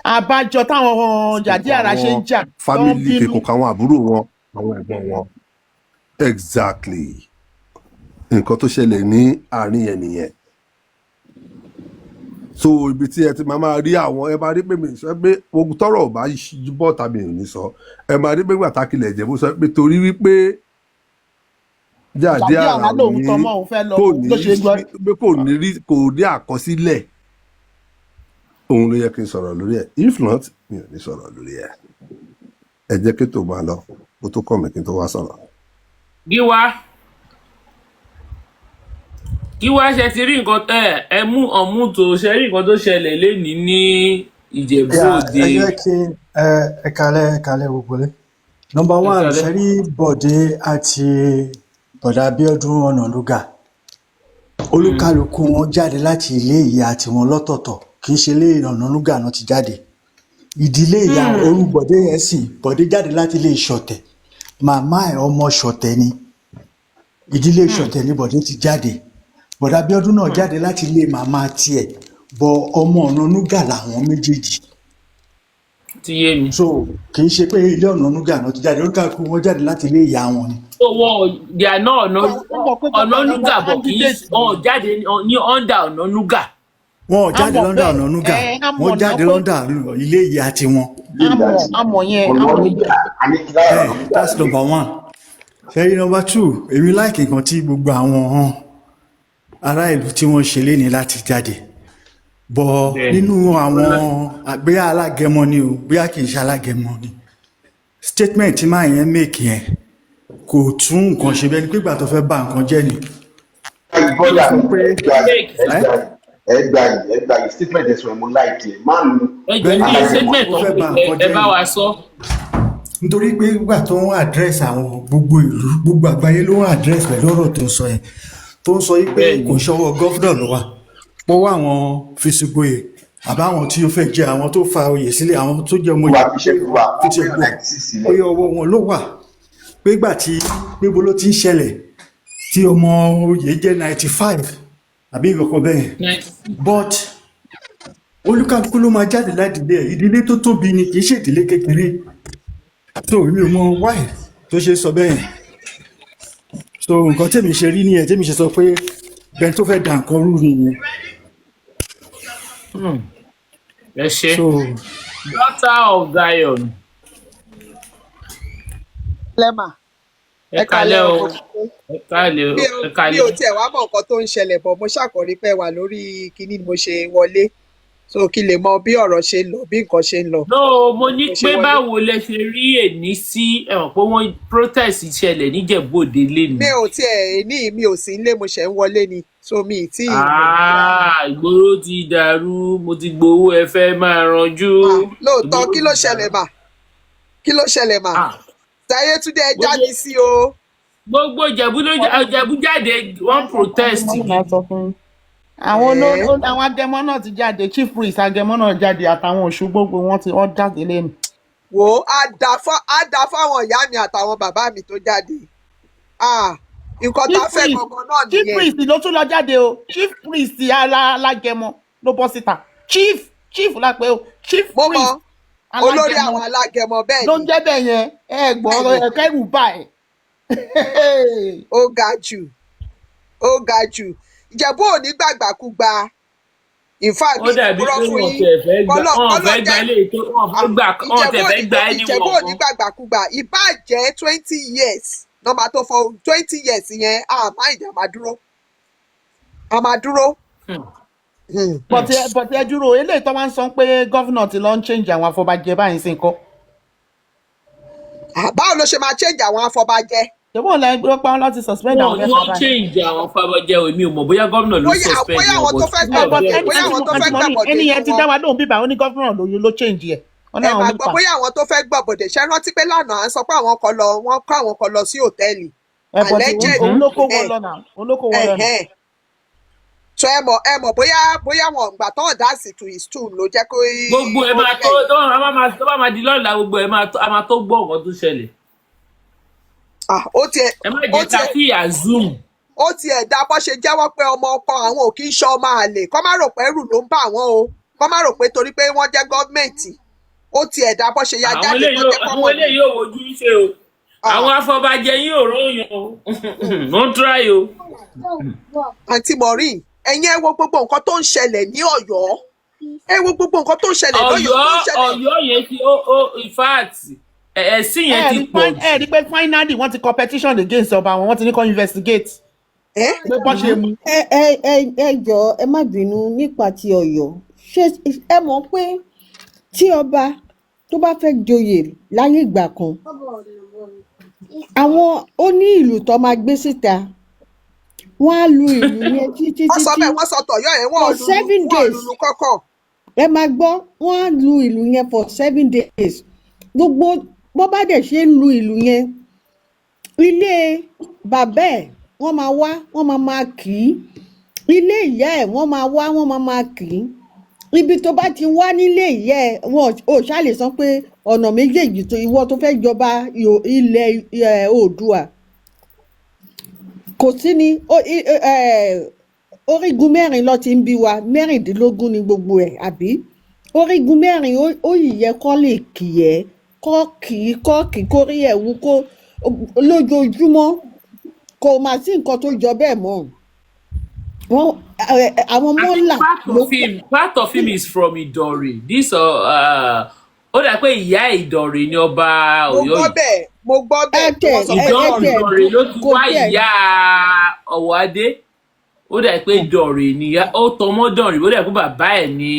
Àbájọ táwọn Jàdíàrà ṣe ń Àwọn jà tó ń family bínú. Kò kọ àwọn àbúrò wọn, àwọn ẹ̀gbọ́n wọn. Exactly, nǹkan tó ṣẹlẹ̀ ní àárín yẹn nìyẹn. So ibi tí ẹ ti máa máa rí àwọn, ẹ máa rí pé mi sọ pé ogun tọrọ ò bá bọ́ tàbí ò ní sọ, ẹ máa rí pé gbàtàkìlẹ̀ Ìjẹ̀bú sọ pé torí wípé Jàdíàrà Jàdíàrà lòun ní tọmọ òun fẹ́ lọ kò ní ló ṣe gbọ́. Pé kò ní rí, kò ní àkọsílẹ̀, òun ló yẹ kí n sọ̀rọ̀ lórí ẹ̀. If not, mi ò ní sọ̀rọ̀ lórí ẹ̀. Ẹ jẹ́ kí tó máa lọ kó tó kàn mí kí n tó wá sọ̀rọ̀. Gíwá, Gíwá, ṣe ti rí nǹkan ẹ mú ọmú tó ṣe rí nǹkan tó ṣẹlẹ̀ lénìí ní Ìjẹ̀bú Yà Òde? Ẹ jẹ́ kí ẹ ẹ kalẹ̀, ẹ kalẹ̀ gbogbo lé. Number Ẹ one, kalẹ̀. Ṣẹ́rí Bọ̀dé àti Bọ̀dá Abíọ́dún Ọ̀nàlúgà, olúkálukú wọn jáde láti ilé ìyá tiwọn lọ́tọ̀ọ̀tọ̀, kì í ṣe ilé Ọ̀nàlúgà náà ti jáde. Ìdílé ìyá orú Bọ̀dé yẹn sì, Bọ̀dé jáde láti ilé Ṣọ̀tẹ̀, màmá ẹ̀ ọmọ Ṣọ̀tẹ̀ ni. Ìdílé Ṣọ̀tẹ̀ ni Bọ̀dé ti jáde. Bọ̀dá Abíọ́dún náà jáde láti ilé màmá tiẹ̀, bọ ọmọ Ọ̀nànúgà làwọn méjèèjì. Ti yé mi. So kì í ṣe pé ilé Ọ̀nànúgà náà ti jáde, olúkálukú wọn jáde láti ilé ìyá wọn ni. So wọn, they are not ọ̀nà Ó mọ̀ pé gbogbo àwọn Ọ̀nànúgà bọ̀ kì í candidate wọn jáde ní under Ọ̀nànúgà. Wọn ò á jáde mọ̀ lọ́ndà bẹ́ẹ̀ Ọ̀nànúgà, ẹ á wọ́n mọ̀ náà jáde pé lọ́ndà ilé ìyá tiwọn. Á mọ̀ yẹn, á mọ̀ yẹn. Ẹ that's number one. Ṣẹ́rí number two, èmi like nǹkan tí gbogbo àwọn ará ìlú tí wọ́n ṣe léni láti jáde bọ̀ nínú àwọn, bóyá alágẹmọ ni o, bóyá kì í ṣe alágẹmọ ni, statement tí máa yẹn make yẹn kò tún nǹkan ṣe, bẹ́ẹ̀ ni pé ìgbà tó fẹ́ bà nǹkan jẹ́ ni. Ó sọ pé Make ẹ́ Ẹ gba yìí statement ẹ̀sùn ẹ̀, mo like ẹ̀ máa nu. Ẹ jẹ́ bẹ́ẹ̀ kí ni statement ó fẹ́ bà ọ̀hún nǹkan ẹ jẹ́ bá ni wa sọ. Nítorí pé nígbà tó ń address àwọn gbogbo ìlú, gbogbo àgbáyé ló ń address pẹ̀lú ọ̀rọ̀ tó ń sọ yẹn, tó ń sọ yìí pé kò ṣọwọ́ governor ló wà, pọ́wọ́ àwọn Fìṣùgbòyè àbáwọn tí ó fẹ́ jẹ, àwọn tó fa oyè sílẹ̀, àwọn tó jẹ́ ọmọ wà oyè fi ṣe wà fi ṣe gbò pé ọwọ́ wọn ló wà, pé gbà tí gbébo ló ti ń ṣẹlẹ̀ tí ọmọ oyè jẹ́ 95 àbí ìkọ̀kọ̀ bẹ́ẹ̀. But olúkálukú ló máa jáde láti ilé ẹ̀, ìdílé tó tóbi ni, kì í ṣe ìdílé kékeré. So èmi ò mọ why tó ṣe sọ bẹ́ẹ̀. So nǹkan tèmi ṣe rí nìyẹn, tèmi ṣe sọ pé bẹ́ẹ̀ tó fẹ́ dà nǹkan rú nìyẹn. Ẹ ṣe. So Daughter of Zion. Lẹ́mà. Ẹ Ẹ kalẹ́ kalẹ́ o. o, ẹ kalẹ́ o. Mi Ẹ ò mi kalẹ́. ò tiẹ̀ wá mọ̀ nǹkan tó ń ṣẹlẹ̀ bọ̀, mo ṣàkọrí pé wà lórí kinní ni mo ṣe wọlé. So kí lè mọ bí ọ̀rọ̀ ṣe ń lọ, bí nǹkan ṣe ń lọ. No, mo ní Mo ṣe pé wọlé. báwo lẹ ṣe rí èní sí ẹ̀wọ̀n pé wọ́n protest ṣẹlẹ̀ níjẹ̀bú Òde lénìí. Mi ò tiẹ̀ ní, mi ò sí nílé, mo ṣẹ̀ ń wọlé ni, so mi ì tí ì mọ̀ bóyá. Ah, ìgboro ti dàrú, mo ti gbowó, ẹ fẹ́ máa ranjú. Ah, lóòótọ́, Ìgboro kí ló ti ṣẹlẹ̀ dàrú. mà? Kí ló ṣẹlẹ̀ mà? Ah, Tayétúndé, ẹ já gbogbo mi sí o. gbogbo Ìjẹ̀bú ló Ìjẹ̀bú jáde, wọ́n protest Agẹmọ náà gidi. sọ fún yín. Àwọn Ẹ̀ẹ́ àwọn agẹmọ náà ti jáde, chief priest agẹmọ náà jáde, àtàwọn òṣù gbogbo wọn ti wọn jáde lẹ́nu. Wò ó, á dá fáwọn ìyá mi àtàwọn bàbá mi tó jáde. Ah, nǹkan tá Chief a fẹ́ priest, gangan náà chief nìyẹn. priest ló tún lọ jáde o. Chief priest alágẹmọ ló bọ́ síta. Chief lápẹ́ o, chief Mo mọ priest olórí alágẹmọ àwọn alágẹmọ, bẹ́ẹ̀ ló ń ni. jẹ́ bẹ́ẹ̀ yẹn. Ẹ gbọ́ Bẹ́ẹ̀ ni. ẹ kẹ́rù báyìí. Ó ga jù, ó ga jù. Ìjẹ̀bú ò ní gbàgbàkúgbà. In fact, Ó mi ì dàbí purọ́ pé fún wọn yín. tẹ̀ fẹ́ gbà Kọ́lọ̀ wọn kọ́lọ̀ fẹ́ gba jẹ́ ilé tó wọn fẹ́ ah, gbà wọn Ìjẹ̀bú tẹ̀ ò fẹ́ ní gba anyone Ìjẹ̀bú ò ní gan. gbàgbàkúgbà. Ìbá jẹ́ 20 years nọ́mbà tó fọ 20 years yẹn, a máa ìjà máa dúró. A máa dúró. But ẹ dúró, eléyìí tó máa ń sọ pé governor ti lọ ń change àwọn afọbajẹ báyìí sí nǹkan. Ah, báwo ló ṣe máa change àwọn afọbajẹ? Ṣé wọn lọ gbọ́ pa wọn láti suspend Wọn àwọn ò ní mẹ́ta wọ́n báyìí? change àwọn afọbajẹ o, èmi ò mọ̀ bóyá gómìnà ló Bóyá suspend bóyá wọn, àwọn tó but fẹ́ two of Ẹ but them ẹni gbàbọ̀dè, bóyá àǹtí àwọn tó fẹ́ àǹtí mọ́mí gbàbọ̀dè ẹni nínú yẹn ti wọn. dá wa lóhùn bíbá, ó ní governor ló change ẹ̀. Wọn Ẹ náà máa wọn gbọ́, mẹ́ta. bóyá àwọn tó fẹ́ gbàbọ̀dè. Ṣe rántí pé lánàá à ń sọ pé àwọn kan lọ, wọ́n kó àwọn kan lọ sí hòtẹ́ẹ̀lì. Ẹ but Alleged. òun ló kó wọn Ẹ lọ náà, òun ló kó wọn lọ náà. Ẹ̀hẹ́n. So ẹ mọ̀ bóyá wọn gbà tán dá sí to his tomb ló jẹ́ kó Gbogbo ẹ kó rí máa tó bẹ́ẹ̀. tó bá máa di lọ́la, gbogbo ẹ máa tó, a máa tó gbọ́ nǹkan tó ṣẹlẹ̀. Ah, ó tiẹ̀ Ẹ má ó jẹ́ ká tiẹ̀ tí assume. Ó tiẹ̀ dá bó ṣe jẹ́wọ́ pé ọmọ ọkọ àwọn ò kí ń ṣe ọmọ àlè, kọ́ má rò pé ẹrù ló ń bà wọ́n o, kọ́ má rò pé torí pé wọ́n jẹ́ gọ́ọ̀mẹ̀ntì. Ó tiẹ̀ dá bó ṣe ya Àwọn jáde eléyìí tó jẹ́ kọ́ àwọn mọ̀ ní. eléyìí ò wojú ṣe o. Ah, Àwọn afọbajẹ yín ò róyàn o, wọ́n try o. Àǹtí Maureen, ẹ̀yin ẹ wo gbogbo nǹkan tó ń ṣẹlẹ̀ ní Ọ̀yọ́, ẹ wo gbogbo nǹkan tó ń ṣẹlẹ̀ lọ́yọ̀ọ́ Ọ̀yọ́ tó ń ṣẹlẹ̀. Ọ̀yọ́ yẹn ti ó in fact ẹ̀sìn yẹn Ẹ ti rí pọ̀ ẹ jù. rí pé finally wọ́n ti kọ petition against ọba wọn, wọ́n ti ní kó investigate Ẹ́ pé bọ́n ṣe mú. Ẹ jọ̀ọ́, ẹ má bínú nípa ti Ọ̀yọ́. Ṣé ẹ mọ̀ pé tí ọba tó bá fẹ́ joyè láyé ìgbà kan, àwọn ó ní ìlú tó máa gbé síta, wọ́n á lu ìlú yẹn títí Wọ́n sọ títí bẹ́ẹ̀, wọ́n sọ tọ̀yọ́ yẹn, wọ́n ò for lulu seven wọ́n ò days lulu kọ́kọ́. Ẹ máa gbọ́, wọ́n á lu ìlú yẹn for 7 days. Gbogbo bó bá dẹ̀ ṣe ń lu ìlú yẹn, ilé bàbá ẹ̀ wọ́n máa wá, wọ́n máa máa kì í, ilé ìyá ẹ̀ wọ́n máa wá, wọ́n máa máa kì í. Ibi tó bá ti wá nílé ìyá ẹ̀, wọn ò ṣáà lè sọ pé ọ̀nà méjèèjì tó ìwọ tó fẹ́ jọba ilẹ̀ Oòduà kò sí ni orígun mẹ́rin ló ti ń bí wa, 16 ni gbogbo ẹ̀, àbí orígun mẹ́rin, ó yìí yẹ kó lè kì ẹ́, kó kì í, kó kì í, kórí ẹ̀ wú kó lójoojúmọ́. Kò mà sí nǹkan tó jọ bẹ́ẹ̀ mọ́. Wọ́n àwọn I think mọ́là part ló of him part of him is from Ìdànrè. This ó dà pé ìyá Ìdànrè ni ọba Mo Ọ̀yọ́ gbọ́ yìí. bẹ́ẹ̀, mo gbọ́ ẹ bẹ́ẹ̀ pé tẹ wọ́n sọ ẹ pé ẹ Ìdànrè. tẹ Ìdànrè ló ti kò wá tiẹ̀ ìyá Ọ̀wọ́adé. Ó dà pé Ìdànrè nìyá ó tọmọ Dànrè, ó dà pé bàbá ẹ̀ ní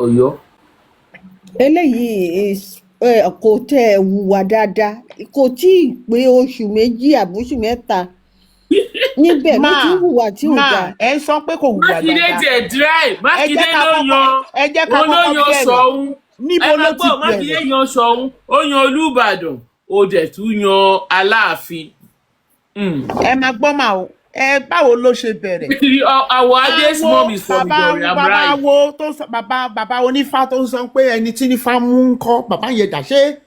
Ọ̀yọ́. Eléyìí kò tẹ ẹ hùwà dáadáa, kò tí ì pé oṣù 2 àbóṣù 3 níbẹ̀ ló ti ń Máa hùwà tí ò máa dáa. ẹ ń sọ pé kò hùwà Mákindé dáadáa. tiẹ̀ dry. Ẹ jẹ́ Mákindé ká ló kọ́kọ́ yan ẹ jẹ́ ká òun ló kọ́kọ́ yan bẹ̀rẹ̀ Ṣọ̀ún. Níbo Ẹ ló máa ti gbọ́, Mákindé bẹ̀rẹ̀? yan Ṣọ̀ún, ó yan Olúbàdàn, ó dẹ̀ tún yan Aláàfin. Ẹ máa gbọ́ mà o, ẹ báwo ló ṣe bẹ̀rẹ̀? Nítorí Àwọ̀ Adé's Awo mom is from bàbá Ìdànrè, I'm bàbá right. wo tó sọ, bàbá onífá tó ń sọ pé ẹni tí nífá mú ń kọ́ bàbá yẹn dà, ṣé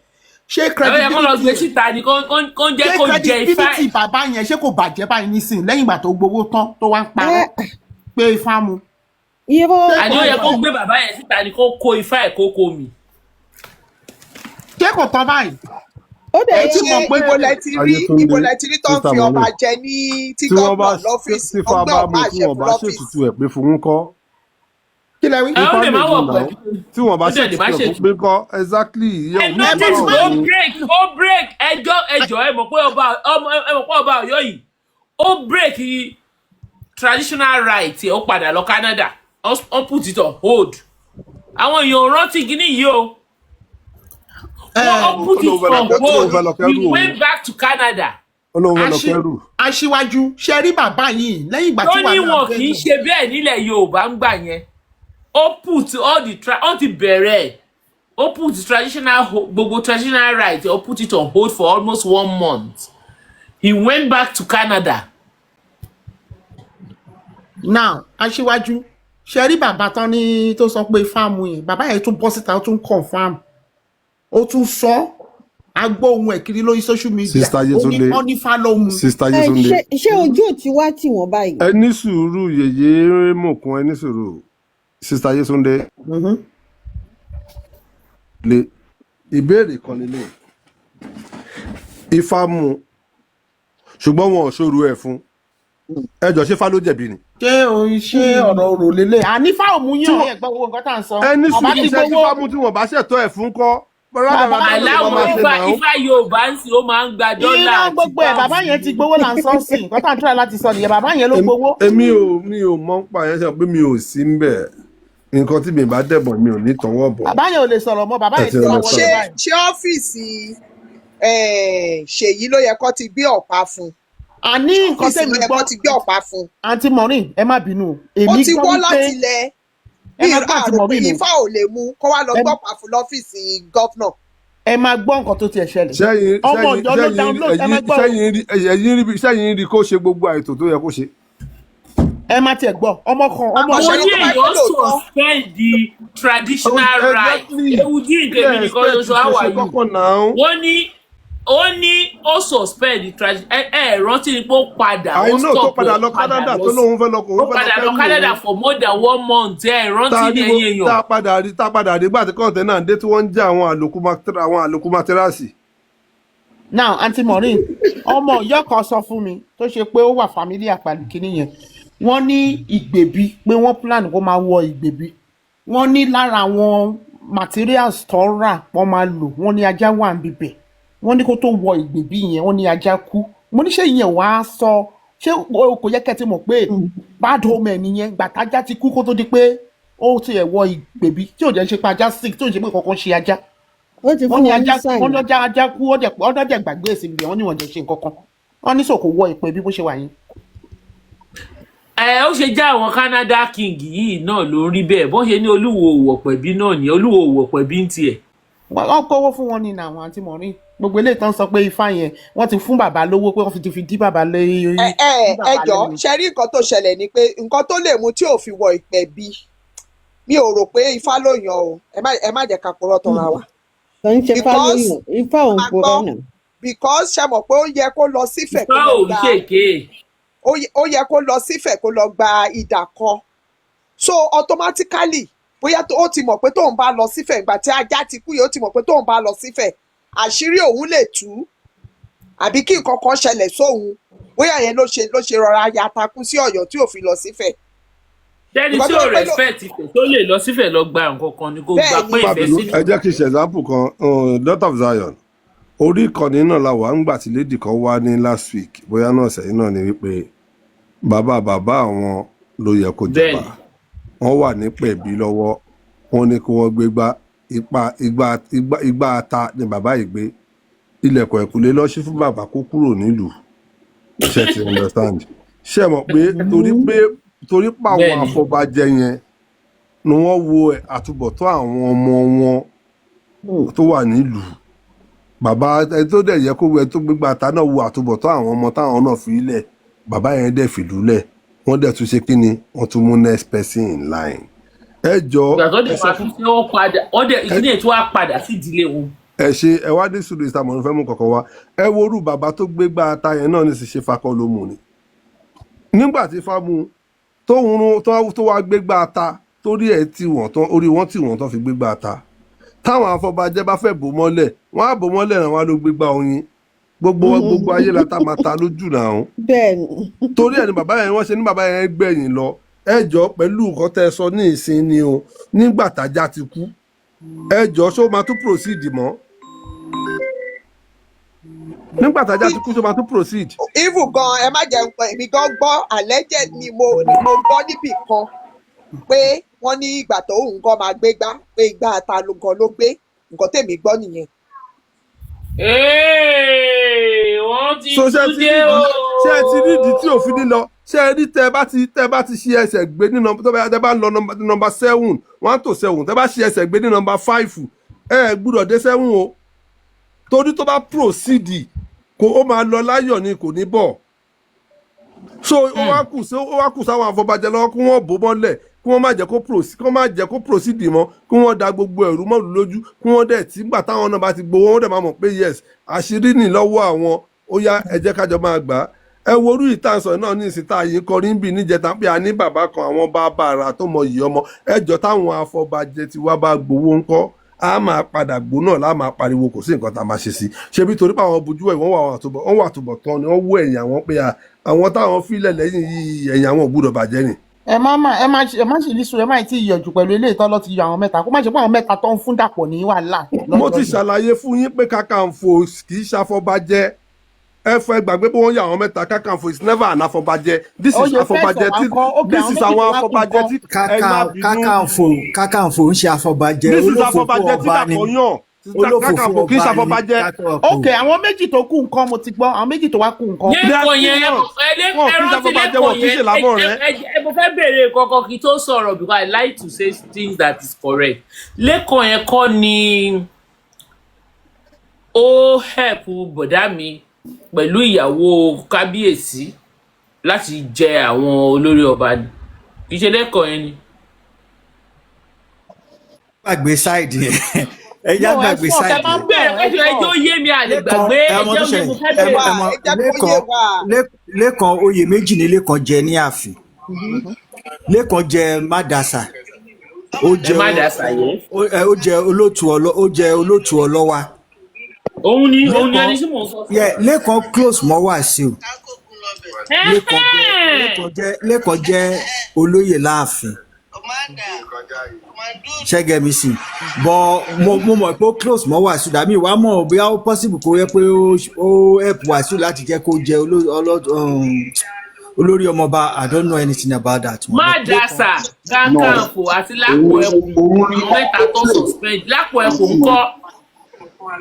Àwọn yẹn kọ́ lọ gbé credibility síta ni kó ń jẹ́ ṣé kó jẹ ifá credibility ẹ̀. bàbá yẹn, ṣé kò bàjẹ́ báyìí nísìnyí lẹ́yìn ìgbà tó gbowó tán tó wá ń Ẹ parọ́ pé ifá mu? Irọ́. Ṣé Àní kò ó yẹ kó gbé bàbá yẹn síta ni, kó kó ifá ẹ̀, kó kó mi. Ṣé kò tán báyìí? Ó dẹ̀ Ẹ yẹ ti Ṣé mọ̀ pé ibo lẹ ti rí ibo Ayétúndé, lẹ ti rí tó ń Sister fi ọba Maureen, jẹ ní tí tí wọ́n bá gómìnà lọ́fíìsì tí tó ifá gbé bá ọ̀pá mú tí àṣẹ wọ́n fún bá lọ́fíìsì? ṣètùtù ẹ̀ pé fún un kọ́. Kí lẹ wí? Ẹ ó Ifá lè lè má mú wọ̀ náà pẹ̀lú tí wọ́n bá ó dẹ̀ lè má ṣètùtù ẹ̀ fún ṣètùtù. pé kọ́ exactly ìyẹn Ẹ ò ní notice ìtumọ̀ pé ó ní. break, ó break ẹjọ́ ẹjọ́. Ẹ mọ̀ pé ọba Ọ̀yọ́ yìí, ó break traditional right ẹ̀, ó padà lọ Canada, ó put it on hold. Àwọn èèyàn ò rántí kíní yìí o. Wọ́n ó Ó put it lóun fẹ́ lọ on ó lóun hold. fẹ́ lọ He kẹ́rù òun. went back to Canada. Ó lóun fẹ́ lọ Aṣí kẹ́rù. Aṣíwájú, ṣe rí bàbá yìí lẹ́yìn ìgbà Tó tí ní wàhálà wọn kì í bẹ̀rẹ̀. ṣe bẹ́ẹ̀ nílẹ̀ Yorùbá ń gbà yẹn. Ó put all the tra ó ti bẹ̀rẹ̀ ẹ̀. Ó put traditional gbogbo traditional right, ó put it on hold for almost one month. He went back to Canada. Now, aṣíwájú, ṣe rí bàbá tán ní tó sọ pé fáàmù yẹn, bàbá yẹn tún bọ́ síta, ó tún confirm, ó tún sọ, a gbọ́ ohun ẹ̀ kiri lórí social media. Sister Ó ní Yetunde, wọ́n ní fá ló mu. Sister Ẹ Yetunde, ṣé ojú ò ti wá tì wọ́n báyìí? Ẹ ní sùúrù, yèyé mọ̀kún, ẹ ní sùúrù. Sister Yetunde, lè ìbéèrè kan nílé. Ifá mú, ṣùgbọ́n wọn ò ṣòro ẹ̀ fún. Ẹ jọ, ṣé Ifá ló jẹ̀bi ni? Ṣé o ṣé ọ̀rọ̀ òrò lélẹ̀ ànífà òmù Tí yàn wọ́n ẹ̀ gbọ́ owó nǹkan tá à ń sọ. Ẹ ní Bàbá sùúrù, ti ṣé tí gbowó. Ifá mú tí wọ́n bá ṣẹ̀tọ́ ẹ̀ fún kọ́? Bàbá Rádaràdá ló máa Aláwọ̀ máa ṣe Ifá náà. Ifá Yorùbá ń sìn, ó máa ń gba dọ́là Irọ́ àti gbogbo ẹ̀, bàbá pounds yẹn ti ni. gbowó là ń sọ sí. Nǹkan tá à ń try láti sọ nìyẹn, bàbá yẹn ló gbowó. Èmi ò mi ò mọ̀ ń pa yẹn, ṣe pé mi ò sí ń bẹ̀. Nǹkan tí mi bá dẹ̀bọ̀, mi ò ní tọwọ́ bọ̀. Bàbá yẹn ò lè sọ̀rọ̀ mọ́, bàbá Ẹ yẹn ti ti wá wọlé understand. Ṣé báyìí. Ṣé ọ́fíìsì Ṣèyí ló yẹ kó ti gbé ọ̀pá fún un? Àní nǹkan Ọ́fíìsì ló tẹ̀mí yẹ gbọ́ kó ti gbé ọ̀pá fún un. Àǹtí Maureen, ẹ má bínú o. Ó Èmi ti gbọ́ wọ́ wípé láti ilẹ̀ ẹ bí máa gbọ́, àǹtí àrò pé Maureen o. Ifá ò lè mú kó wá lọ Ẹ gbọ́pàá fún lọ́fíìsì governor. Ẹ máa gbọ́ nǹkan tó tiẹ̀ ṣẹlẹ̀. Sẹ́yìn Ọmọ sẹ́yìn Ọ̀yọ́ ló sẹ́yìn download, ẹ máa ẹ̀yìn gbọ́ o. sẹ́yìn rí ẹ̀yìn rí sẹ́yìn rí kó ṣe gbogbo àìtò tó yẹ kó ṣe. Ẹ má tiẹ̀ gbọ́, ọmọ kan, ọmọ Mo Àmọ́ Ọ̀yọ́ ṣe ní tó bá èèyàn pẹ́ lóòótọ́ suspend the traditional right. Exactly. Ewudin Kí tèmi lẹ nìkan expect ṣoṣo, kó how ṣe are you? kọ́kọ́ náà? Wọ́n ní ó ní ó suspend the tradition. Ẹ rántí ni pé ó padà, I ó know tó stop padà ẹ̀, ó lọ padà Canada lọ tó sí lóun fẹ́ lọ ó òun fẹ́ lọ padà lọ kẹ́rù Canada òun. for more than one month. Ẹ Tá rántí a ní rí ẹ̀yin tá èèyàn. a padà rí tá a padà rí gbà tí container dé tí wọ́n ń já àwọn àlòkù matirasi. Now, Aunty Maureen, ọmọ Ọ̀yọ́ kan sọ fún mi tó ṣe pé ó wà familiar pẹ̀lú kinní yẹn. Wọ́n ní ìgbèbí pé wọ́n plan kó máa wọ ìgbèbí. Wọ́n ní lára àwọn materials tó rà wọ́n máa lò, wọ́n ní ajá wà níbẹ̀. Wọ́n ní kó tó wọ ìgbèbí yẹn, wọ́n ní ajá kú. Mo ní ṣé ìyẹn wàá sọ, ṣé o kò yẹ kẹ́ ti mọ̀ pé bad omen nìyẹn, gbàtájá ti kú kó tó di pé ó tiẹ̀ wọ ìgbèbí, tí ò jẹ́ ṣe pé ajá sick, tí ò ṣe pé kankan ṣe ajá. Ó ti Wọ́n fún ní wọn ní ajá sign. Wọ́n lọ́jà ajá kú, wọ́n dẹ̀ gbàgbé èsì ibẹ̀, wọ́n ní wọ́n jẹ́ ṣe nǹkan kan, wọ́n ní sòkò wọ ìpè bí bó ṣe wà yẹn. Ẹ ó ṣe já àwọn Canada King yìí náà ló ń rí bẹ́ẹ̀, bọ́n ṣe ní Olúwo òwò pẹ̀bí náà ní Olúwo òwò pẹ̀bí ń tiẹ̀. Wọ́n kówó fún wọn ní àwọn, Àǹtí Maureen. Gbogbo eléyìí tán sọ pé ifá yẹn, wọ́n ti fún bàbá lówó pé wọ́n fi ti fi dí bàbá lé Ẹ dí ẹ ẹ bàbá jọ, lẹ́nu. ṣe rí nǹkan tó ṣẹlẹ̀ ni pé nǹkan tó lè mú tí ò fi wọ ìpẹ̀bí, mi ò rò pé Ifá ló yàn o. Ẹ má jẹ́ ká purọ́ tanra wa. Kò ń ṣe ifá Because lóyún, ifá ò ń máa purọ́ gbọ́ nà. Because ṣe mọ̀ pé ó yẹ kó lọ sífẹ̀ kó Ifá lọ ò ń gba ṣèké. Ó yẹ kó lọ sífẹ̀ kó lọ gba idà kan, so automatically bóyá ó ti mọ̀ pé tóun bá lọ sífẹ̀ ìgbà tí ajá ti kú yìí, ó ti mọ̀ pé tóun bá lọ sífẹ̀, àṣírí òun lè tú àbí kí nǹkan kan ṣẹlẹ̀ sóun. Bóyá yẹn ló ṣe rọra ya takú sí Ọ̀yọ́ tí ò fi lọ sífẹ̀. Tẹ́ni Nǹkan tí tó ò yẹ pé ló respect Ifẹ̀ tó lè lọ sífẹ̀ lọ gba nǹkan kan ni kó gba Bẹ́ẹ̀ ni. pé Má ìfẹ́ bínú, sínú. ẹ jẹ́ kí n ṣe example kan. Daughter of Zion, orí ìkànnì náà la wà ńgbà tí lady kan wá ní last week, bóyá náà sẹ́yìn náà, ni wípé bàbá bàbá àwọn ló yẹ kó jọba. Wọ́n wà ní pẹ̀bí lọ́wọ́, wọ́n ní kí wọ́n gbé gbá ipa igba igba igba ata ni bàbá yìí gbé ilẹ̀kùn ẹ̀kúlé lọ sí fún bàbá kó kúrò nílùú. Ṣe ti understand? Ṣe mọ̀ pé torí pé àwọn afọbajẹ yẹn ni wọ́n wo àtúbọ̀tán àwọn ọmọ wọn tó wà nílùú. Bàbá ẹni tó dẹ̀ yẹ kó ẹni tó gbégbá ata náà wo àtúbọ̀tán àwọn ọmọ táwọn náà fi lẹ̀, bàbá yẹn dẹ̀ fìlú lẹ̀, wọ́n dẹ̀ tún ṣe kí ni, wọ́n tún mú next person in line. Ẹ jọ, Ìgbà tó ẹ dẹ̀ sọ máa fún tún ṣe, wọ́n padà, wọ́n dẹ̀ ẹ ìdílé tó wá padà sí ìdílé wọn. Ẹ ṣe, ẹ wá dé sùúrù, ìsàmọ̀ fẹ́ mú kọ̀ọ̀kan wá. Ẹ wo orú bàbá tó gbégbá ata yẹn náà ní sì ṣe fakọ ló mú ni nígbà tí fámú tó ń rún tó wá gbégbá ata, torí ẹ̀ tí wọ́n tán, orí wọn tí wọ́n tán fi gbégbá ata. Táwọn afọbajẹ bá fẹ́ bò mọ́lẹ̀, wọ́n á bò mọ́lẹ̀ náà, wọ́n á ló gbégbá oyin. Gbogbo gbogbo ayé la ta máa ta lójú náà. Bẹ́ẹ̀ ni. Torí ẹ̀ ni bàbá yẹn, wọ́n ṣe ní bàbá yẹn gbẹ̀yìn lọ. Ẹ jọ, pẹ̀lú nǹkan tẹ́ ẹ sọ ní ìsìn ni o, nígbà tájá ti kú, ẹ jọ, ṣó máa tún proceed mọ́? Nígbà tájá ti kú, ṣó máa tún proceed? Even gan, ẹ má jẹ́ nǹkan, èmi gan gbọ́, alleged ni mo gbọ́ níbì kan pé Wọ́n ní ìgbà tó òun gan máa gbé gbá pé igbá ata ló gan ló gbé. Nǹkan tèmi gbọ́ nìyẹn. Ee, wọ́n ti So ṣé tún ti dé rí o. ìdí, ṣé ti rí ìdí tí òfin ní lọ? Ṣé ẹ rí tẹ bá ti ṣe ẹsẹ̀ gbé ní nọ́mbà tó bá tẹ bá ń lọ nọ́mbà 7, 1 to 7, tẹ bá ṣe ẹsẹ̀ gbé ní nọ́mbà 5, ẹ ẹ gbúdọ̀ dé 7 o, torí tó bá proceed kò ó máa lọ láyọ̀ ni, kò ní bọ̀. So ó wá kù sáwọn afọbajẹ lọ́wọ́ kí wọ́n bò mọ́lẹ̀, kí wọ́n má jẹ́ kó proceed, kí wọ́n má jẹ́ kó proceed mọ́, kí wọ́n da gbogbo ẹ̀rú mọ́lù lójú, kí wọ́n dẹ̀ tí gbà táwọn náà bá ti gbowó, wọ́n dẹ̀ máa mọ̀ pé yes, àṣírí nì lọ́wọ́ àwọn. Ó yá, ẹ jẹ́ kájọ máa gbà á. Ẹ wo orú ìtànsán náà ní ìsìn tá a yìí kọrin bí níjẹta pé a ní bàbá kan, àwọn bàbá àrà tó mọ yìí ọmọ ẹjọ́ táwọn afọbajẹ ti wá bá gbowó ńkọ́, a máa padà gbó náà lá máa pariwo, kò sí nǹkan tá a máa ṣe sí. Ṣebí torí pé àwọn bojú ẹ̀ wọ́n wà àtúbọ̀, wọ́n wà àtúbọ̀ tán ni wọ́n wó ẹ̀yìn àwọn pé àwọn táwọn fílẹ̀ lẹ́yìn yìí, ẹ̀yìn àwọn ò gbúdọ̀ bàjẹ́ ni. Ẹ má má ẹ má ṣe ẹ má ṣe ní sùúrù, ẹ má tí ì yọjú pẹ̀lú eléyìí tán lọ ti yọ àwọn mẹ́ta, kó má ṣe pé àwọn mẹ́ta tó ń fún Dàpọ̀ ní wàhálà Mo ti lọ́jọ́ yẹn. ṣàlàyé fún yín pé Kakanfò kì í ṣàfọbàjẹ́. Ẹ fọ ẹ gbàgbé pé wọ́n yà àwọn mẹ́ta. Kakanfò is never an afọbajẹ. This is Oyè fẹ́ afọbajẹ sọ wá tí kọ́ ókè this àwọn is méjì tó àwọn wá kù afọbajẹ ńkọ́? tí ẹ má bínú. Kákàǹfò ń ṣe afọbajẹ. This is Olófòfó afọbajẹ tí ọba ni. Dàpọ̀ yàn. Olófòfó Kakanfò kì í ọba ni ṣàfọbajẹ. Kákàǹfò. Ok, àwọn méjì tó kù ńkọ́? Mo ti gbọ́, àwọn méjì tó wá kù ńkọ́? They are Lẹ́kọ̀ọ́ still yẹn ones. ẹ Wọn kì í rántí ṣàfọbajẹ, lẹ́kọ̀ọ́ wọn kì í yẹn. ṣe lámọ̀ rẹ. Ẹ mo fẹ́ béèrè kankan kí n tó sọ̀rọ̀, because I like to say things that is correct. Lẹ́kọ̀ọ́ yẹn kọ́ ni ó help bọ̀dá mi pẹ̀lú ìyàwó kábíyèsí láti jẹ àwọn olórí ọba ni? Kì í ṣe lẹ́kọ̀ọ́ yẹn ni. Gbàgbé side yẹn, ẹ já No, ẹ gbàgbé sọ tẹ side bá ń yẹn. Bẹ̀rẹ̀ bọ̀ ẹ ẹjọ́ sọ. ẹjọ́ yé mi, àlè Lẹ́kan, gbàgbé ẹ mọ ẹjọ́ tó yé mo ṣẹlẹ̀. fẹ́ Ẹ mọ bẹ̀rẹ̀. ẹ mọ Ẹ jẹ́ kó yé Lẹ́kan wa. Lẹ́kan, oyè méjì ní Lẹ́kan jẹ ní ààfin. Lẹ́kan jẹ mádàsà, ó Ẹ jẹ má dà sàyẹ́. ó jẹ olótù ọlọ, ó jẹ olótù ọlọ́wà. Òun ni Lẹ́kan ẹni tí mò ń sọ. yẹ Lẹ́kan close mọ́ Wàsíù. Lẹ́kan jẹ Lẹ́kan jẹ olóyè láàfin ṣẹ́gẹ̀mí sí bọ́. Mo mọ̀ pé ó close mọ́ Wàsíù dàmí wàá mọ̀ bóyá ó possible kó yẹ pé ó help Wàsíù láti jẹ́ kó jẹ olórí ọmọọba. I don't know anything about that one. Má But dà Lẹ́kan sà. No, Kákàǹfò àti Lápò òun Ẹkùn, òun ni àwọn mẹ́ta tó play suspend. Lápò Ẹkùn ńkọ́?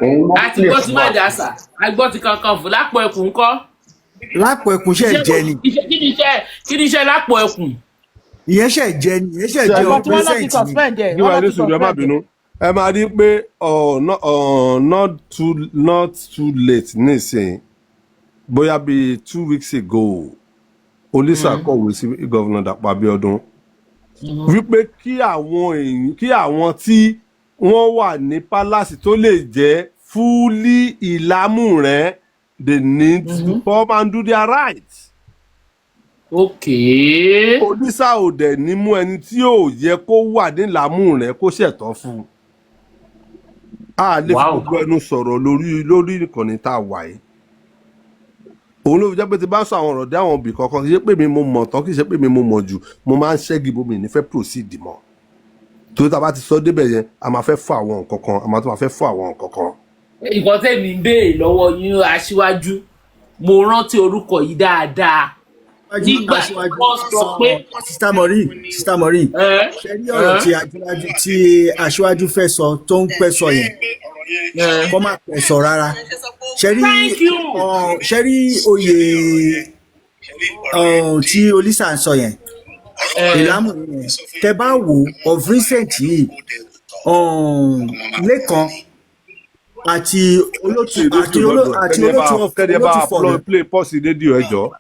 Òun ló Àti play gbọ́ ti fún má wa. dà sà, a gbọ́ ti Kàkàǹfò. Lápò Ẹkùn ńkọ́? Lápò Ẹkùn ṣe Iṣẹ́ jẹ ni. Iṣẹ́ kí ni iṣẹ́ Lápò Ẹkùn? Ìyẹn ṣe jẹ ni, ìyẹn ṣe Ṣe jẹ rí But wọ́n lọ ti present ni. suspend ẹ̀, Bí wọ́n wàá lọ ní ti sùúrù, ẹ má suspend ẹ̀. bínú. Ẹ máa rí pé not too late nísìnyí, bóyá bíi 2 weeks ago, Olisa kọ̀wé sí Governor Dàpọ̀ Abíọ́dún wípé kí àwọn èèyàn, kí àwọn tí wọ́n wà ní palace tó lè jẹ́ fully ìlámùrẹ́, they need to come and do their right. Olisa ò dẹ̀ ní mú ẹni tí ò yẹ kó wà nílàmú rẹ̀ kó ṣẹ̀tọ́ fún un. A lè fi gbogbo ẹnu sọ̀rọ̀ lórí ìkànnì tá a wà yìí. Òun ló fi jẹ́ pé tí bá sọ àwọn ọ̀rọ̀ dé àwọn ibì kankan, kì í ṣe pé mi mo mọ̀ tán, kì í ṣe pé mi mo mọ̀ jù, mo máa ń ṣẹ́gi bomi nífẹ̀ẹ́ proceed mọ́, torí tá a bá ti sọ débẹ̀ yẹn, a máa fẹ́ fọ́ àwọn nǹkan kan, a máa tún máa fẹ́ fọ́ àwọn nǹkan kan. Nǹkan tẹ̀mí ń béèrè lọ́wọ́ yín, aṣíwájú, mo rántí orúkọ yìí dáadáa nígbà tí Aṣíwájú wọ́n sọ pé Sister Maureen, Sister Maureen, ẹ ṣe rí ọ̀rọ̀ ẹ tí aṣíwájú, tí aṣíwájú fẹ́ sọ tó ń pẹ́ sọ yẹn, ẹ kọ́ má pẹ́ sọ rárá. Ṣe rí Thank you. Ṣe rí oyè tí Olisa ń sọ yẹn, ìlámù yẹn, tẹ bá wò of recent yìí, Lẹ́kan àti olótù àti olótù àti Kẹ́ni ẹ bá olótù kẹ́ni ẹ bá olótù fọ̀rẹ́. Play pause rédíò, ẹ jọ.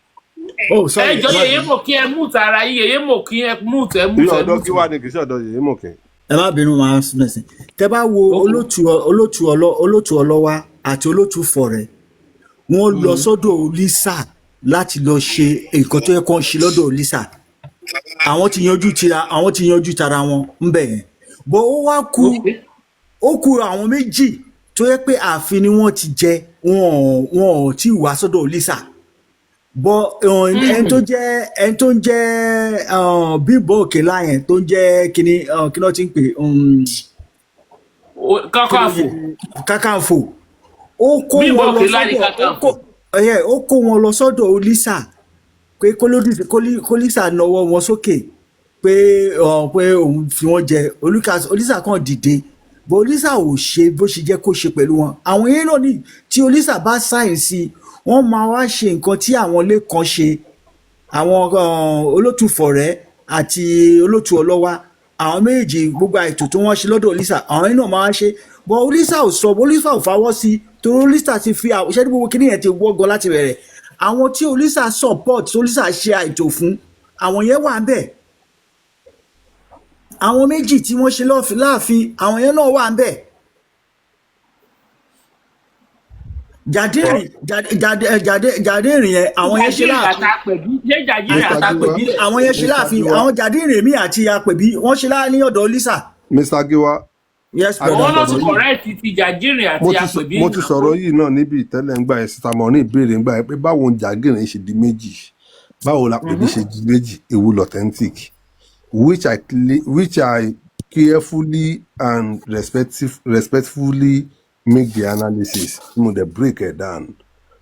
Oh, sorry. Ẹ jọ, Ẹ má yèyé bínú. mò kí ẹ mute ara yín, yèyé mò kí ẹ mute, ẹ Ní mute, ẹ ọ̀dọ̀ mute. kí wà ní kì í ṣe ọ̀dọ̀ yèyé mọ̀ kí. Ẹ má bínú, máa ń sìn. Tẹ bá wo olótù ọlọ́wà àti olótù fọ̀rẹ́, wọ́n lọ sọ́dọ̀ Olisa láti lọ ṣe nǹkan tó yẹ kó ń ṣe lọ́dọ̀ Olisa. Àwọn ti yanjú tara wọn ńbẹ̀ yẹn bọ́. Ó wá kú, ó kú àwọn méjì tó yẹ pé ààfin ni wọ́n ti jẹ, wọn ò tí ì wá sọ́dọ̀ Olisa bọ́. Ẹni tó ń jẹ́ Bímbọ́ Òkèlá yẹn tó ń jẹ́ kíní, kí ló ti ń pè? Kákàǹfò. Kákàǹfò, ó kó Bímbọ́ wọn lọ Òkèlá ní sọ́dọ̀ ó Kákàǹfò. kó ó kó wọn lọ sọ́dọ̀ Olisa pé kólísà nawọ́ wọn sókè. Pé ọ pé òun fi wọ́n jẹ Olisa kan dìde bó Olisa ò ṣe bó ṣe jẹ́ kó ṣe pẹ̀lú wọn. Àwọn yẹn náà ní tí Olisa bá sign sí, wọ́n máa wá ṣe nǹkan tí àwọn lẹ́kan ṣe, àwọn Olótùfọ̀rẹ́ àti Olótù Ọlọ́wà, àwọn méjì, gbogbo àìtò tí wọ́n ṣe lọ́dọ̀ Olisa, àwọn yẹn náà máa wá ṣe bọ́. Olisa ò sọ, Olisa ò fawọ́ sí, torí Olisa ti fi àwọn ṣẹ́ ní gbogbo kíní yẹn ti wọ́gọ láti bẹ̀rẹ̀. Àwọn tí Olisa support, tí Olisa ṣe àìtò fún, àwọn yẹn wà ń bẹ̀. Àwọn méjì tí wọ́n ṣe lọ́ọ̀fin láàfin, àwọn yẹn náà wà ń bẹ̀. Jàdírìn Jàdírìn yẹn, àwọn yẹn ṣe Jàjírìn láàfin. Àtàpẹ̀bí, ṣé Jàjírìn Mr. Giwa, àtàpẹ̀bí? Àwọn yẹn ṣe Mr. láàfin. Giwa, Àwọn Jàdírìn mi àti Apẹ̀bí, wọ́n ṣe láà ní ọ̀dọ̀ Olisa. Mr. Giwa, Yes, a ti brother. Àwọn náà ti sọ̀rọ̀ yìí. correct ti Jàjírìn Mo àti ti sọ Apẹ̀bí mo ti náà. sọ̀rọ̀ yìí náà níbi ìtẹ́lẹ̀ ńgbà yẹn. Síta mọ̀ ní ìbéèrè ńgbà yẹn pé báwo ń Jàgìrìn ṣe di méjì, báwo la pèbí ṣe di méjì, ewu l'authentic, which I carefully and respectfully make the analysis, mo dey break it down,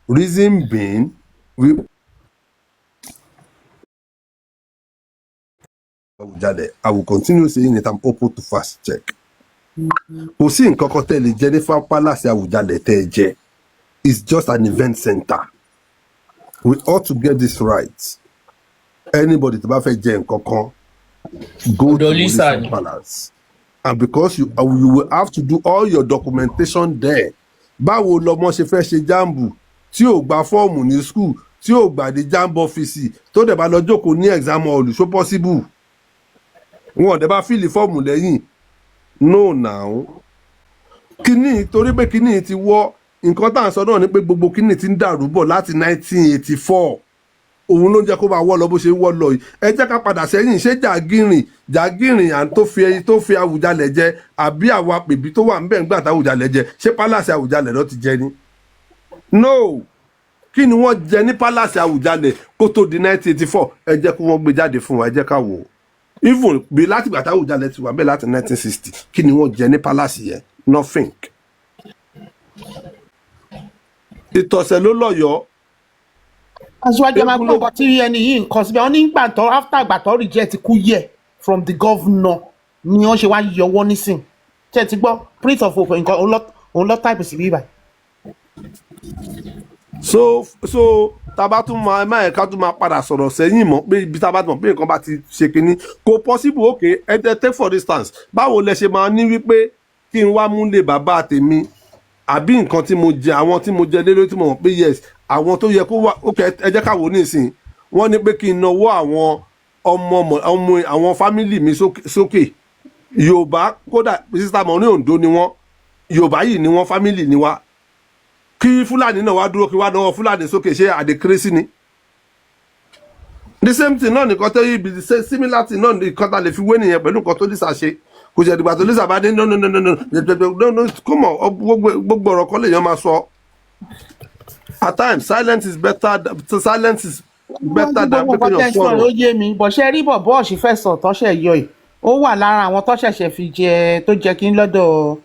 reason being we Awùjalẹ̀, I will continue saying it, I'm open to fast check. Kò sí nǹkan kan tẹ́ lè jẹ ní palace Awùjalẹ̀ tẹ́ ẹ jẹ. It's just an event center. We ought to get this right. Anybody tó bá fẹ́ jẹ nǹkan kan, go Ọ̀dọ̀ to Olisa Olisa ni. Palace, and because you will have to do all your documentation there. Báwo lọmọ ṣe fẹ́ ṣe JAMB tí ò gba fọ́ọ̀mù ní school, tí ò gbà dé JAMB ọ́fíìsì, tó dẹ̀ bá lọ jókòó ní exam hall? So possible wọn ò dẹ̀ bá fill fọ́ọ̀mù lẹ́yìn? No now, kíní torí pé kíní ti wọ́. Nǹkan tá à ń sọ náà ni pé gbogbo kíní ti ń dàrú bọ̀ láti 1984. Òun ló ń jẹ́ kó máa wọ́ lọ bó ṣe ń wọ́ lọ yìí. Ẹ jẹ́ ká padà sẹ́yìn. Ṣé Jàgìrìn à ń tó fi ẹyin tó fi Àwùjalẹ̀ jẹ, àbí àwọn apèbí tó wà ń bẹ̀ ń gbà táwùjalẹ̀ jẹ, ṣé palace Àwùjalẹ̀ ló ti jẹ ni? No. Kí ni wọ́n jẹ ní palace Àwùjalẹ̀ kó tó di 1984? Ẹ jẹ́ kí wọ́n gbé jáde fún wa, ẹ jẹ́ ká wò ó. Even bí látìgbà táwùjalẹ̀ ti wà bẹ́ẹ̀ láti 1960, kí ni wọ́n jẹ ní palace yẹn? Nothing. Ìtọ̀sẹ̀ ló lọ́yọ̀ọ́. Aṣíwájú, ẹ máa Eégún gbọ́ ló nǹkan tí ẹni yìí ń kọ síbẹ̀. Wọ́n ní gbà tó after gbà tó reject kú yẹ from the governor ni wọ́n ṣe wá yọwọ́ nísìn. Ṣé ẹ ti gbọ́, Prince of Hope? Nǹkan òun lọ type sí bíbá. So tá a bá tún máa máa ẹ̀ka tún máa padà sọ̀rọ̀ sẹ́yìn mọ́ pé ibi tá a bá ti mọ̀ pé nǹkan bá ti ṣe kínní, kò possible. Okay, ẹ tẹ take for instance, báwo lẹ ṣe máa ní wípé kí n wá múlé bàbá tèmi àbí nǹkan tí mo jẹ, àwọn tí mo jẹ lé lórí, tí mo mọ̀ pé yes, àwọn tó yẹ kó wà? Okay, ẹ jẹ́ ká wò ó nísìn. Wọ́n ní pé kí n nawọ́ àwọn ọmọ ọmọ àwọn family mi sókè. Yorùbá, kódà sísá mọ̀ ní Oǹdó ni wọ́n, Yorùbá yìí ni wọ́n, family ni wá. Kí Fúlàní náà wá dúró, kí wá náwó Fúlàní sókè, ṣé àdèkérésì ni? The same thing náà nìkan tó yí ibi, the same similar thing náà nìkan tá a lè fi wé nìyẹn pẹ̀lú nǹkan tó Lisa ṣe. Kò ṣe ìdìgbà tó Lisa bá dé. No, no, no, no, no, no, no, come on. Gbogbo ọ̀rọ̀ kọ́ lèèyàn máa sọ. At times, silence is better than Gbogbo pé nǹkan kéèyàn tẹ́ ń sọ̀rọ̀ sọ̀rọ̀. Ó yé mi bọ̀. Ṣe rí bọ̀bọ̀ ọ̀ṣìfẹ̀sọ̀ tọ́ṣẹ̀ yọ ẹ̀, ó wà lára àwọn tó ṣẹ̀ṣẹ̀ fi jẹ tó jẹ kí n lọ́dọ̀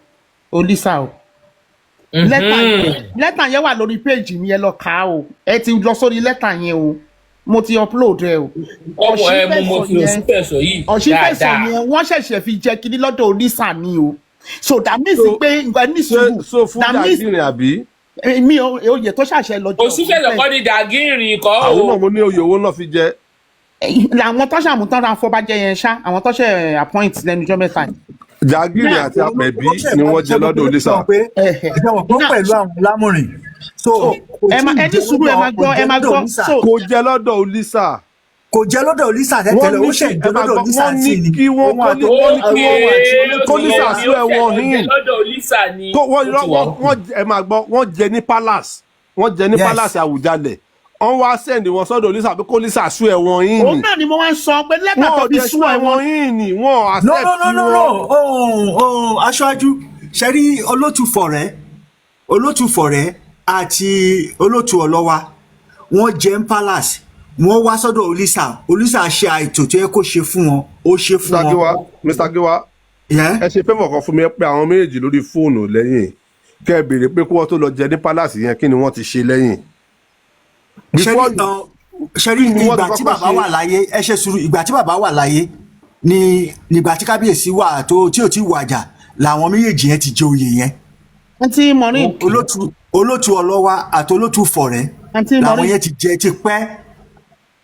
Olisa o. Lẹ́tà yẹn, lẹ́tà yẹn wà lórí péèjì mi, ẹ lọ kà á o. Ẹ ti lọ sórí lẹ́tà yẹn o, mo ti upload ẹ o. Ọmọ ẹ mo mo Ọ̀ṣìfẹ̀sọ̀ fi yẹn, Òṣìfẹ̀sọ̀ yìí Ọ̀ṣìfẹ̀sọ̀ dáadáa. yẹn, wọ́n ṣẹ̀ṣẹ̀ fi jẹ kí ní lọ́dọ̀ Olisa ni o. So that means So pé nǹkan ní ṣé sùúrù. So fún That means Jàgìrìn àbí? Mi ò oyè tó ṣàṣẹ lọ́jọ́ Òṣìfẹ̀sọ̀ kọ́ ni Jàgìrìn kọ́ Àwọn o. náà mo ní oyè owó náà fi jẹ. Làwọn tó ṣàmútán afọbajẹ yẹn ṣá, àwọn tó ṣe appoint lẹ́nu ọjọ́ mẹ́ta yìí. Jàgìrìn Now àti Apẹ̀bí ni wọ́n jẹ lọ́dọ̀ Olisa. Pé ṣe mọ̀ pé Now pẹ̀lú àwọn lámùrìn, so so kò ẹ tí máa ì ẹ ní jẹ́ sùúrù, ẹ lọ́dọ̀ máa kò gbọ́, ẹ jẹ́ máa lọ́dọ̀ gbọ́. Olisa. So Kò jẹ lọ́dọ̀ Olisa. Kò jẹ́ lọ́dọ̀ Olisa Wọ́n tẹ́tẹ́lẹ̀, ó ní ṣẹ̀ kí jẹ́ ẹ máa lọ́dọ̀ gbọ́, Olisa wọ́n ní sí ni kí wọ́n òun kó àti ní wọ́n ní kí Ókè, wọ́n òun àti ó ti kó yé Lisa mi, sí ó ṣẹ̀ ẹ̀wọ̀n lọ jẹ hin lọ́dọ̀ Olisa ni. kó wọ́n Ó ti irọ́ wà. wọ́n ẹ máa gbọ́, wọ́n jẹ ní palace, wọ́n jẹ ní palace Àwùjalẹ̀, wọ́n wá send wọn sọ́dọ̀ Olisa pé kó Lisa sún ẹ̀wọ̀n yín Òun ni. náà ni mo wá ń sọ pé lẹ́tà Wọ́n tó ò fi dẹ̀ sún sún ẹ̀wọ̀n ẹ̀wọ̀n yín ni wọ́n No, accept no, no, no, no. wọn. Ohun aṣáájú ṣe rí, Olótùfọ̀rẹ́ àti Olótù Ọlọ́wà, wọ́n jẹ́ ń palace, wọ́n wá sọ́dọ̀ Olisa. Olisa ṣe àìtò tó yẹ kó ṣe fún wọn, ó ṣe fún Mr. wọn. Giwa, Mr. Giwa, Yeah? ẹ ṣe favour kan fún mi. Ẹ pé àwọn méjèèjì lórí fóònù lẹ́yìn, kẹ́ ẹ béèrè pé kí wọ́n tó lọ jẹ ní palace yẹn, kí ni wọ́n ti ṣe lẹ́yìn Ṣẹ́rí before ṣẹ́rí kí ni wọ́n ti ìgbà tí kọ́kọ́ bàbá ṣe. wà láyé, ẹ ṣe sùúrù, ìgbà tí bàbá wà láyé Ní nígbà tí kábíyèsí wà tó tí ò ti wàjà làwọn méjèèjì yẹn ti jẹ oyè yẹn. Àǹtí Maureen. Olótù Ọlọ́wà àti Olótù Fọ̀rẹ́ Àǹtí làwọn Maureen. yẹn ti jẹ ti pẹ́.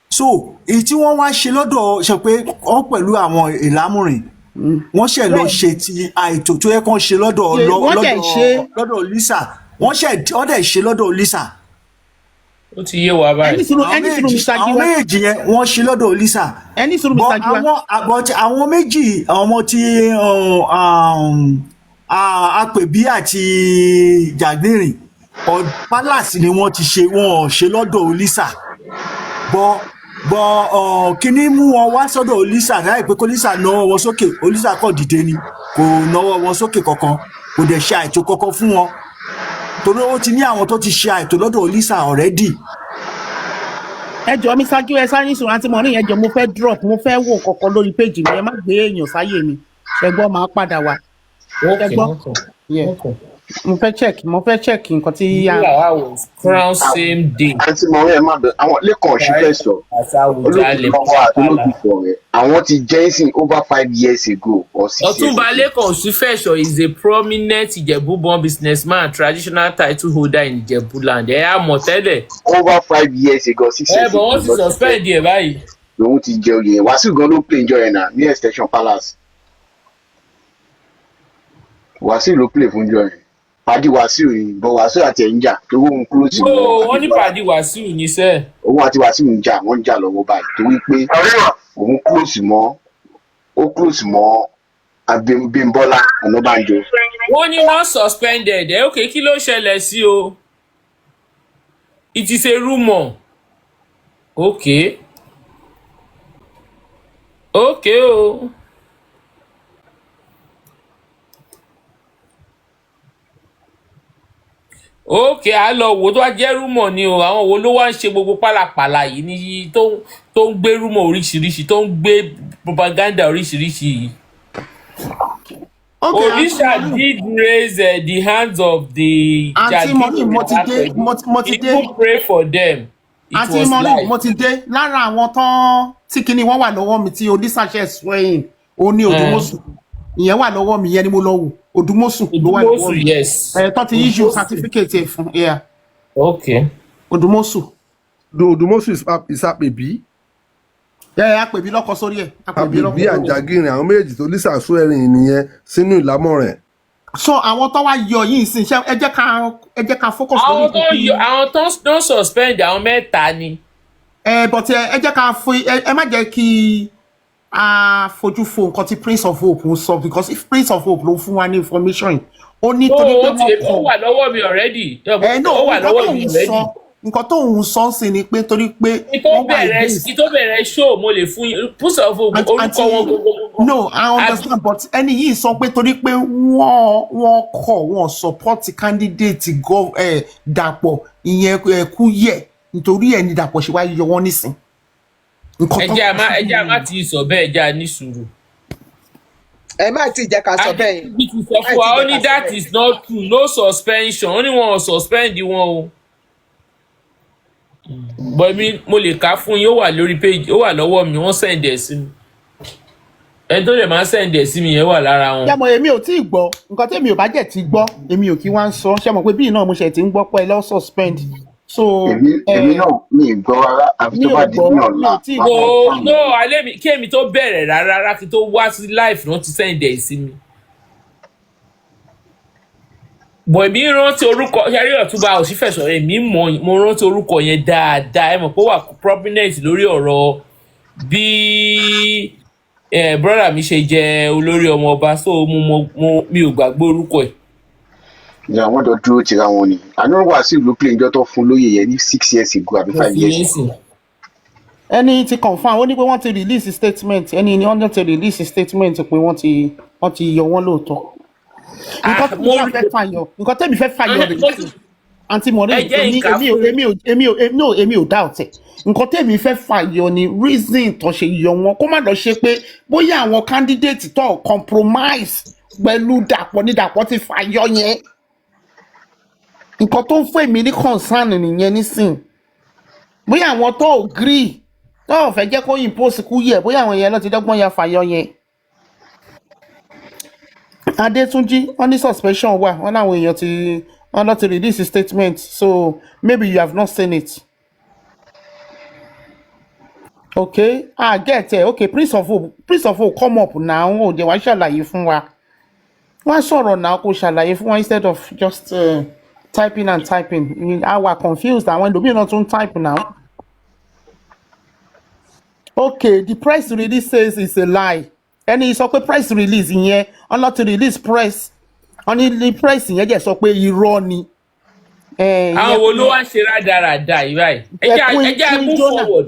So èyí tí wọ́n wá ṣe lọ́dọ̀ ṣe pé wọ́n pẹ̀lú àwọn Ìlámùrìn, wọ́n ṣẹ̀ lọ ṣe ti àìtò tó yẹ kán ṣe lọ́dọ̀ Wọ́n dẹ̀ ṣe. lọ́dọ̀ Lisa, wọ́n ṣẹ̀ wọ́n dẹ̀ ṣe lọ́dọ̀ Lisa. Ó ti yé wa Ẹni báyìí. sùúrù, Àwọn ẹni sùúrù, méjèèjì Mr. àwọn Giwa. méjèèjì yẹn wọ́n ṣe lọ́dọ̀ Lisa. Ẹni sùúrù, But Mr. Giwa. àwọn àbọ̀ tí àwọn méjì, àwọn ọmọ tí Apèbí àti Jàgbìnrin, palace ni wọ́n ti ṣe, wọn ò ṣe lọ́dọ̀ Olisa. Bọ kíní mú wọn wá sọ́dọ̀ Olisa láì pé kólísà náwó wọn sókè. Olisa kàn dìde ni, kò náwó wọn sókè kankan, kò dẹ̀ ṣe àìtó kankan fún wọn, torí ó ti ní àwọn tó ti ṣe àìtó lọ́dọ̀ Olisa already. Ẹ jọ, Mr. Giwa, ẹ sáré sùúrù. Àǹtí Maureen, ẹ jọ, mo fẹ́ drop, mo fẹ́ wò kọ̀ọ̀kan lórí péjì mi. Ẹ má gbé èèyàn sáyè mi, ṣẹgbọ́n? Máa padà wá, ṣẹgbọ́n? Yeah. Mo fẹ́ check nǹkan tí a. Lawal was crowned same day. Àǹtí Maureen, ẹ má bẹ àwọn Lẹ́kàn Òṣìfẹ̀sọ. Àti Awùjalẹ̀. Olótù Lọ́wọ́ àti Olótù Fọ̀rẹ́, àwọn ti jẹ́ sìn over 5 years ago or 6 years Ọ̀túnba ago. Lekan Osifeso is a prominent Ijebu-born businessman and traditional title holder in Ijebu land. Ẹ á mọ̀ tẹ́lẹ̀. Over 5 years ago, six Ẹ years bọ̀ ago wọ́n ti lọ ti jẹ́. Suspend ẹ̀ báyìí. Lòun ti jẹ oyè yẹn. Wàsíù gan ló play njọ yẹn náà ní Extension Palace. Wàsíù ló play fún njọ yẹn. Pàdé Wàsíù ni, bọ Wàsíù àti ẹ̀ ń jà torí òun close No, mọ́ wọ́n ní Adébọ́lá. pàdé Wàsíù ní sẹ́ẹ̀. Òun àti Wàsíù ń jà, wọ́n ń jà lọ́wọ́ báyìí torí pé òun close mọ́, ó close mọ́ Abímbọ́lá Ọ̀nàbànjọ. Wọ́n ní wọ́n suspended ẹ̀. Okay, kí ló ṣẹlẹ̀ sí o? It is a rumour. Okay o. Okay, à lọ wò tó wá jẹ́ rumour ni o. Àwọn wo ló wá ń ṣe gbogbo pálapàla yìí ní tó ń gbé rumour oríṣiríṣi, tó ń gbé propaganda oríṣiríṣi yìí? Okay, Àǹtí Orisha Maureen. did raise the hands of the Àǹtí Maureen, mo ti dé. Mo ti He dé. even pray for them. It Àǹtí was Maureen, life. mo ti dé. Lára àwọn tán tí kinní wọn wà lọ́wọ́ mi tí oníṣàṣẹ swearing, ó ní Odùmọ̀sù. Ìyẹn wà lọ́wọ́ mi, ìyẹn ni mo lọ wò. Odùmọ̀sù ló wà lọ́wọ́ Odumosu, mi. yes. Ẹ tó ti issue Odumosu. certificate ẹ̀ fún, yeah. Okay. Odùmọ̀sù. Odùmọ̀sù is Apèbí. Ẹ àpèbí lọ́kọ sórí ẹ̀, àpèbí lọ́kọ Apèbí sórí ẹ̀. Àjàgìrìn, àwọn méjèèjì tó Lisa swearing nìyẹn sínú Ìlámọ̀rìn. So àwọn tó wá yọ yìí sìn ṣe, ẹ jẹ́ ká focus lórí Àwọn tó nǹkan tí yọ, àwọn tó ń suspend, àwọn mẹ́ta ni. Ẹ but ẹ jẹ́ ká fo ẹ má jẹ́ kí a fojú fo nǹkan tí Prince of Hope ń sọ, because if Prince of Hope ló fún wa ní information yìí, ó ní No, torí pé ó ti wọ́n ó kọ̀ wà lọ́wọ́ mi already. Ẹ no, Ó wà nǹkan lọ́wọ́ tó mi ń already. sọ, nǹkan tó ń sọ ń sìn ni pé torí pé Kí tó wọ́n wà bẹ̀rẹ̀ against kí tó bẹ̀rẹ̀ show, mo lè fún yín Prince of Hope orúkọ àǹtí wọn gbogbo. No, I understand, but ẹni yìí sọ pé torí pé wọ́n kọ̀, wọ́n support candidate gov Dàpọ̀, ìyẹn Kúyẹ̀, nítorí ẹ̀ ní Dàpọ̀ ṣe wá yọ wọ́n nísìn. Nǹkan Ẹ tó jẹ́ a má ẹ jẹ́ a má ti sọ bẹ́ẹ̀, ẹ jẹ́ a ní sùúrù. Ẹ má tí ì jẹ́ ká sọ bẹ́ẹ̀ yẹn. Adébíyí ti sọ Má fún wa, tí ì ó jẹ́ ní ká sọ that bẹ́ẹ̀. is not true, no suspension. Ó ní wọn ò suspend wọn o. But mi mo lè kà á fún yín, ó wà lórí page, ó wà lọ́wọ́ mi, wọ́n send ẹ̀ sí mi. Ẹni tó lè máa send ẹ̀ sí mi yẹn wà lára wọn. Ṣé mo èmi ò tí ì gbọ́ nǹkan tí èmi ò bá jẹ́ ti gbọ́, èmi ò kí wá ń sọ. Ṣé mo pé bíi náà mo ṣe ti ń gbọ́ pé lọ́ suspend, so Èmi èmi náà mi ì gbọ́ rárá, àfi mi tó ò bá di gbọ́ ní mi ọ̀la ò tí ì máa Mo gbọ́. confirm. No, alẹ́ mi kí èmi tó bẹ̀rẹ̀ rárá rárá, kí tó wá sí live náà ti send ẹ̀ sí mi. Bọ̀ èmi rántí orúkọ ṣẹ́rí Ọ̀túnba Òṣìfẹ̀sọ, èmi mọ̀, mo rántí orúkọ yẹn dáadáa. Ẹ mọ̀ pé ó wà prominent lórí ọ̀rọ̀ bí brother mi ṣe jẹ olórí ọmọ ọba, so mo mọ mo mi ò gbàgbé orúkọ ẹ̀. Ìyá wọn jọ dúró tira wọn ni. Àná Wàsíù ló play njọ́ tó fún lóye yẹn ní 6 years ago àbí Mo five fi years yín ago. sìn. Ẹni tí confirm, ó ní pé wọ́n ti release statement. Ẹni ni wọ́n ti release statement pé wọ́n ti yọ wọ́n lóòótọ́. Nǹkan Ah, tẹ́mi mo ṣáà rí fẹ́ fàyọ, nǹkan tẹ́mi fẹ́ fàyọ rèé mo sí, Àǹtí Maureen, ẹ jẹ́ èmi ìka èmi ò fún èmi ò èmi ò èmi ò èmi ò doubt ẹ̀. Nǹkan tẹ́mi fẹ́ fàyọ ni reason tó ṣe yọ wọn, kó má lọ ṣe pé bóyá àwọn candidate tó compromise pẹ̀lú Dàpọ̀ ní Dàpọ̀ ti fàyọ yẹn. Nǹkan tó ń fún èmi ní concern nìyẹn nísìn, bóyá àwọn tó agree Tó ò fẹ́ jẹ́ kó impose Kúyẹ̀, bóyá àwọn yẹn ló ti dọ́gbọ́n ya fàyọ yẹn. Adétúnjí, wọ́n ní suspension wà, wọ́n láwọn èèyàn ti wọ́n lọ ti release statement, so maybe you have not seen it. Okay, ah, get it. Okay, Prince of Hope, Prince of Hope, come up now. Ó jẹ́ wá ṣàlàyé fún wa. Wá sọ̀rọ̀ náà, kó ṣàlàyé fún wa instead of just typing and typing. A wà confused, àwọn ẹlòmíràn náà tún type now. Okay, the press release says it's a lie. Ẹni sọ pé press release yẹn, wọ́n lọ ti release press, wọ́n ní ní press yẹn jẹ́ sọ pé irọ́ ni. Àwọn Ìyẹn wo ló wá ṣe rádaràda yìí báyìí? Ẹ jẹ́ Queen ẹ jẹ́ Queen move Jonah forward,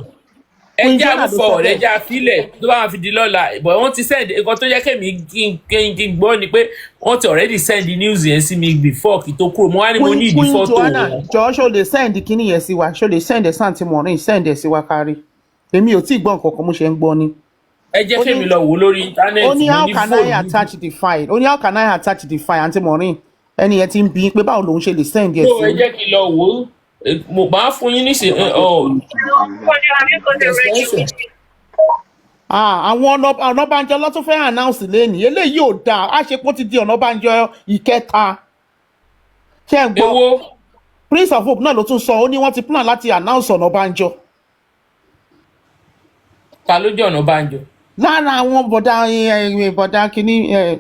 ẹ Queen jẹ́ Jonah move ló sọ forward, ẹ bẹ́ẹ̀. jẹ́ àfilẹ̀ tó bá máa fi di lọ́la. But wọ́n ti send nǹkan tó jẹ́ kémi kí n gbọ́ ni pé wọ́n ti already send the news yẹn sí mi before kí tó kúrò. Mo wá ní mo Queen ní ìdí Queen fọ́tò Joanna, wọn. jọ̀ọ́, ṣó lè send kíní yẹn sí wa? Ṣó lè send ẹ̀ sáǹtì Maureen? Send ẹ̀ sí wa kárí. Èmi ò tí ì gbọ́ nǹkan kan, mo ṣe ń gbọ́ ni. Ẹ jẹ́ Ó kémi ní lọ wò lórí ó íńtánẹ́ẹ̀tì. ní Mo how ní can I fóònù. attach the file? Ó ní how can I attach the file? Àǹtí Maureen, ẹni yẹn ti ń bí pé báwo lòun ṣe lè send ẹ̀ So sí. ẹ jẹ́ kí n lọ wò ó. Mo máa fún yín nísìnyí ọ extension. Ah, àwọn Ọ̀nàbànjọ ló tún fẹ́ announce lẹ́nìí. Eléyìí ò dáa, á ṣe pé ó ti di Ọ̀nàbànjọ ìkẹta. Ṣé ẹ ń gbọ́? Èwo? Prince of Hope náà ló tún sọ, ó ní wọ́n ti plan láti announce Ọ̀nàbànjọ. Ta ló jẹ́ Ọ̀nàbànjọ? Lára àwọn bọ̀dá bọ̀dá kínní ẹ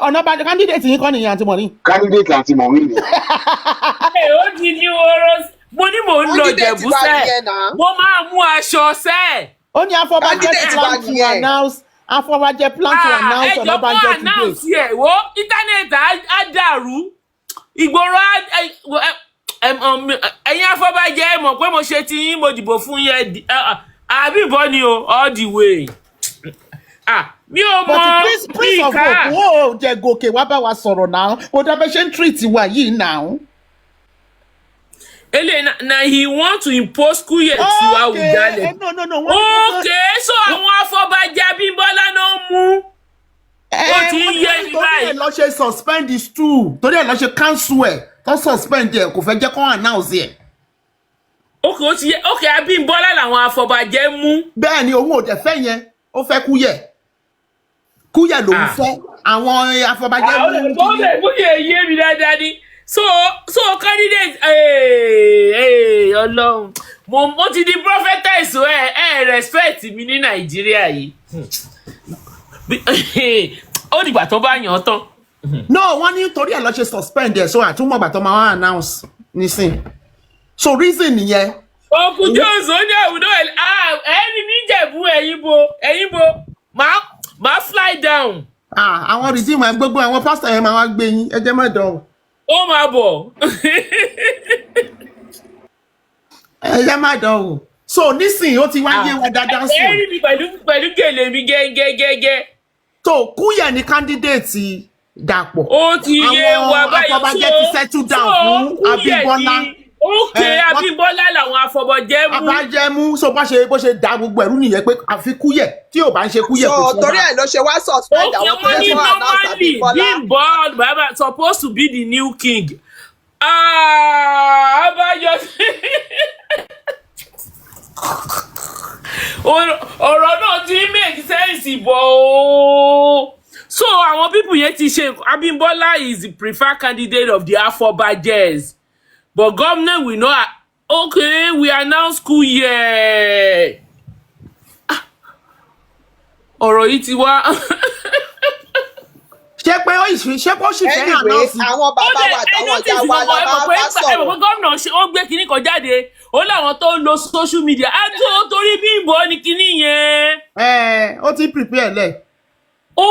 Ọ̀nàbànjọ candidate yín kọ́ nìyẹn, àǹtí Maureen. Candidate àti Maureen ni. Ẹ ó di ní oró, mo ní mò ń lọ Candidate Jẹ̀bú wa sẹ́ẹ̀ nìyẹn náà. Mo máa mú aṣọ sẹ́ẹ̀. Ó ní Afọbajẹ Candidate wa plan to nìyẹn. announce, Afọbajẹ plan to Ah, announce ẹ jọ kó Ọ̀nàbànjọ today. announce ẹ̀ wo íńtánẹ́ẹ̀tì á dàrú, ìgboro ẹ̀yin afọbajẹ, ẹ mọ̀ pé mo ṣe ti yín, mo dìbò fún yín, àbí ìbọn ni o, all the way. Ah, mi ò But mọ Prince of ìka. Hope, ó jẹ gòkè wá bá wa sọ̀rọ̀ náà, kò dábẹ́ ṣe ń treat wa yìí náà. Eléyìí na he want to impose Kúyẹ̀ to Okay, Awùjalẹ̀. no, wọ́n ní kó tó Okay, so àwọn afọbajẹ Abímbọ́lá náà mú. Ó ti ń wọ́n ní yé mi torí báyìí. ẹ̀ lọ ṣe suspend the stool, torí ẹ̀ lọ ṣe cancel ẹ̀, tó suspend ẹ̀, kò fẹ́ jẹ́ kó announce ẹ̀. Okay, ó ti yé. Okay, Abímbọ́lá làwọn afọbajẹ mú. Bẹ́ẹ̀ ni, òun ò dẹ̀ fẹ́ yẹn, ó fẹ́ Kúyẹ̀. Kúyẹ̀ lòun Ah. fẹ́, àwọn afọbajẹ Àwọn mú tó kíní. lè bóyá yé mi dáadáa ni. So candidate, Ọlọ́run, mo ti di prophetess o. Ẹ respect mi ní Nàìjíríà yìí. Ó dìgbà tó bá yàn án tán. No, wọ́n ní torí ẹ̀ lọ ṣe suspend ẹ̀, so àtúmọ̀ ìgbà tó máa wá announce nísìn, so reason nìyẹn. Uncle Jones, ó ní àwùjọ ẹni mi Jẹ̀bú, ẹ̀yin bo, ẹ̀yin bo, máa fly down. Ah, àwọn redeem ẹ, gbogbo àwọn pastor yẹn máa wá gbé yín, ẹ jẹ́ má dán o. Ó máa bọ̀. Ẹ jẹ́ má dán o. So nísìnyí ó ti wá yé wa dáadáa sùn. Ẹ̀rí mi pẹ̀lú gèlè mi gẹ́gẹ́gẹ́gẹ́. So Kúyẹ̀ ni candidate Dàpọ̀. Ó ti yé Àwọn wa báyìí. afọbajẹ ti settle down fún Kúyẹ̀ Abímbọ́lá. Ok. Wọ́n Abímbọ́lá làwọn afọbajẹ mú. Abájẹ mú, so bó ṣe da gbogbo ẹ̀rú nìyẹn pé àfi Kúyẹ̀, tí ò bá ń ṣe Kúyẹ̀ So kò sí torí ọba. ẹ̀ ló ṣe wá suspend Ok, àwọn tó wọ́n yẹ ní kó announce normally Abímbọ́lá. Bímbọ́ bàbá supposed to be the new king. Ah, abájọ ọ̀rọ̀ náà ti ń make sense bọ̀ ooo. So àwọn people yẹn ti ṣe, Abímbọ́lá is the preferred candidate of the Afobajes, but governor will not. Okay, we announce Kúyẹ̀. Ọ̀rọ̀ yìí ti wá. Ṣé pé ó ṣì ṣé pé ó sì fẹ́ Anyway, announce àwọn Ó bàbá dẹ̀ wa ẹ àtàwọn notice ìyá wa gbogbo la ẹ mọ̀ máa pé bá ẹ mọ̀ pé sọ̀rọ̀. gómìnà ṣe ó gbé kinní kan jáde, ó láwọn tó ń lo social media á tó torí Bímbọ́ ní kinní yẹn. Ẹ ó ti prepare lẹ̀. Ó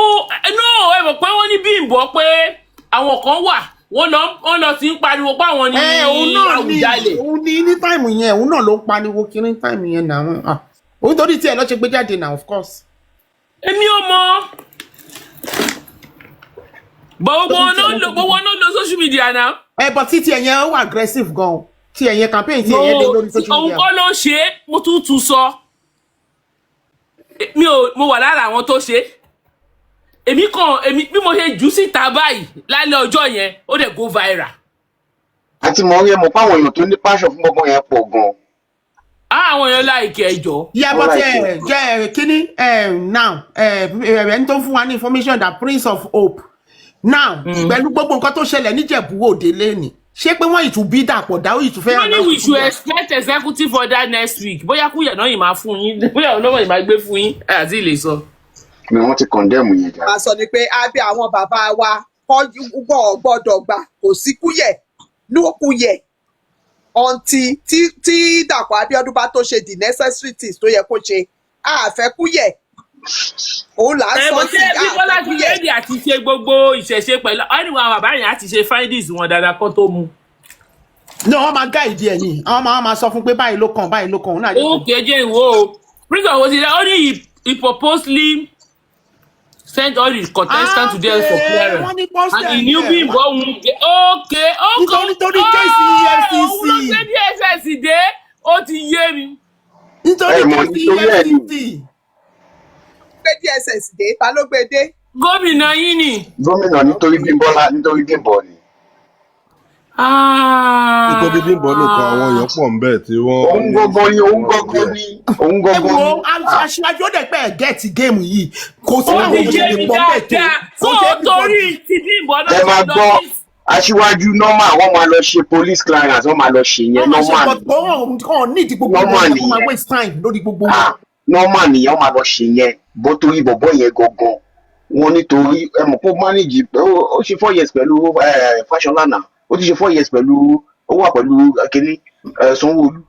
no, ẹ mọ̀ pé wọ́n ní Bímbọ́ pé àwọn kan wà, wọ́n lọ ti ń pariwo pé àwọn ní Ẹ òun náà ni Àwùjalẹ̀. Òun ní ní time yẹn, òun náà ló ń pariwo kiri ní time yẹn náà. Ah, òun torí tiẹ̀ ló ṣe gbé jáde náà, of course. Èmi ò mọ̀ bọ̀, gbogbo wọn ló ń lo social media náà. Ẹ but tí tiẹ̀ yẹn ó wà aggressive gan, tí ẹ̀yẹn campaign tí ẹ̀yẹn dé lórí social Òun media. kọ́ ló ń ṣe é, mo tún tún sọ, mi ò, mo wà lára àwọn tó ṣe é. Èmi kàn èmi bí mo ṣe jù ú síta báyìí lálẹ́ ọjọ́ yẹn, ó dẹ̀ go viral. Àti mọ̀ rí, ẹ mọ̀ pé àwọn èèyàn tó ní passion fún gbọ́ngàn yẹn pọ̀ gan. Ah, àwọn èèyàn like ẹ jọ. Yeah, Wọ́n but like ẹ̀. jẹ́ kíní now ẹni tó ń fún wa ní information that Prince of Hope now pẹ̀lú gbogbo nǹkan tó ṣẹlẹ̀ níjẹ̀bú Òde lẹ́nìí, ṣé pé wọ́n ìtú bí Dàpọ̀ dáwọ́ ìtú fẹ́ Wọ́n ní we announce should Kúyẹ̀? expect executive order next week. Bóyá Kúyẹ̀ náà yìí máa fún yín, bóyá òun náà yìí máa gbé fún yín, ẹ àti lè sọ. Ni wọ́n ti condemn yẹn jàre. A sọ ni pé abẹ àwọn bàbá wa kọ́ gbọ́ gbọ́dọ̀ gbà, kò sí Kúyẹ̀ ló Kúyẹ̀ until tí Dàpọ̀ Abíọ́dún bá tó ṣe the necessary things tó yẹ kó ṣe. Àfẹ́ Kúyẹ̀, òun là ń Ẹ sọ bó sí ṣe bí àfẹ́ Bọ́lá ti Kúyẹ̀. ready àti ṣe gbogbo ìṣẹ̀ṣe pẹ̀lú anyway, àwọn bàbá yẹn á ti ṣe findings wọn dáadáa kó tó mu. No, wọ́n máa guide ẹ̀ ni, àwọn máa sọ fún pé báyìí ló kàn, báyìí ló kàn, òun náà yẹ Ó kéje ìwọ o. Prince of Hope ti ó ní he purposely sent all the contestants to there for Okay, clearance wọ́n ní poster and he knew yẹn. Bímbọ́ won't get okay. Nítorí case Òun ló EFCC. gbé DSS dé, ó ti yé mi. Nítorí Ẹ mọ̀ case nítorí ẹ̀ ni. EFCC. Gbé DSS dé, ta ló gbé dé? Gómìnà yín ni. Gómìnà nítorí Bímbọ́lá, nítorí Bímbọ́ ni. Nítorí Bímbọ́ nìkan, àwọn èèyàn pọ̀ ń bẹ̀ tí wọ́n Òun ní gangan ni, òun wọ́n gangan rí ẹ̀. ni, òun Ẹ gangan wo ni. Ah, aṣíwájú, ó dẹ̀ pé ẹ̀ get game yìí, kò sí Ó báwọn ti èèyàn ṣe yé lè mi pọ̀ bẹ́ẹ̀ tó dáadáa. kò So ṣe torí anybody. ti Bímbọ́ náà ẹ ṣe máa lọ gbọ́ sí aṣíwájú, normal, wọ́n máa lọ ṣe police clearance, wọ́n máa lọ ṣe yẹn. Wọ́n máa ṣe Normal but nìyẹn. kàn nídìí gbogbo wọn Normal kó máa nìyẹn. waste time lórí gbogbo wọn. Ah, normal nìyẹn, wọ́n máa lọ ṣe yẹn bó torí bọ̀bọ́ yẹn gangan wọn, nítorí ẹ mọ̀ pé ó manage, ó ṣe 4 years pẹ̀lú Fáṣọlá náà, ó ti ṣe 4 years pẹ̀lú, ó wà pẹ̀lú kínní Sanwó-Olú.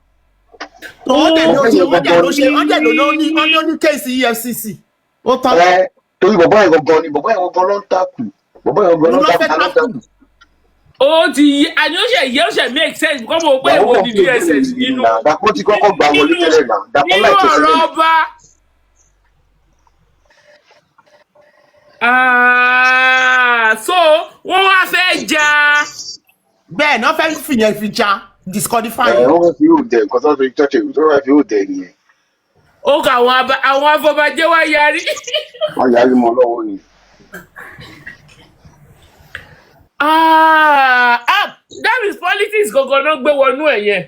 Tó wọ́n dẹ̀ ló Bọ̀bọ́ ṣe yẹn wọ́n dẹ̀ gangan ló ṣe wọ́n dẹ̀ ló ní wọ́n ní ó ní case EFCC, ó tán. Ẹ torí bọ̀bọ́ yẹn gangan ni, bọ̀bọ́ yẹn gangan ló ń takù, bọ̀bọ́ yẹn gangan ló Òun ń ló takù, fẹ́ ta ló ń takù. takù. Ó ti yé, àní ó ṣe yé, ó ṣe make sense kọ́ mọ̀ pé Dàpọ̀ èwo kàn ni fi ojú DSS mi nínú nà, Dàpọ̀ ti kọ́kọ́ gbà wọlé nínú tẹ́lẹ̀ náà, Dàpọ̀ nínú láìpẹ́ ọ̀rọ̀ tẹ́lẹ̀. ọba. Ah, so wọ́n wá fẹ́ ja Bẹ́ẹ̀ ni wọ́n fẹ́ fìyẹn fi ja disqualify Ẹ yẹn. wọ́n fẹ́ fi òde nǹkan tó fi tọ́jú tó fẹ́ fi òde nìyẹn. Ó kà àwọn afọbajẹ wá yarí. Wọ́n yarí mọ́ lọ́wọ́ ni. Ah, that is politics gangan náà gbé wọnú ẹ̀ yẹn.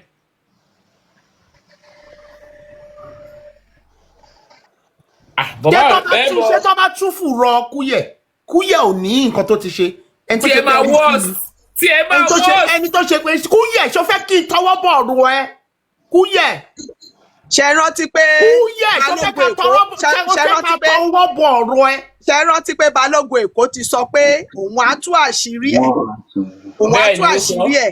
Ah, Ṣé bàbá tó bá ẹ tú bọ ṣé tó bá tú fùrọ̀ Kúyẹ̀, Kúyẹ̀ ò ní nǹkan tó ti ṣe ẹni tó tí ṣe ẹ pé máa ẹni worst, tí ẹ máa ẹni tó ṣe worst. ẹni tó ṣe pé Kúyẹ̀ ṣó fẹ́ kí n tọwọ́ bọ̀ ọ̀rọ̀ ẹ, Kúyẹ̀. Ṣe rántí pé Kúyẹ̀ ṣó fẹ́ Balógun ká Èkó tọwọ́ bọ̀ ṣe ṣé ó ṣe fẹ́ ká rántí pé tọwọ́ bọ̀ ọ̀rọ̀ ẹ. Ṣe rántí pé Balógun Èkó ti sọ pé òun á tú àṣírí ẹ̀, òun á Bẹ́ẹ̀ tú ni ó sọ. àṣírí ẹ̀.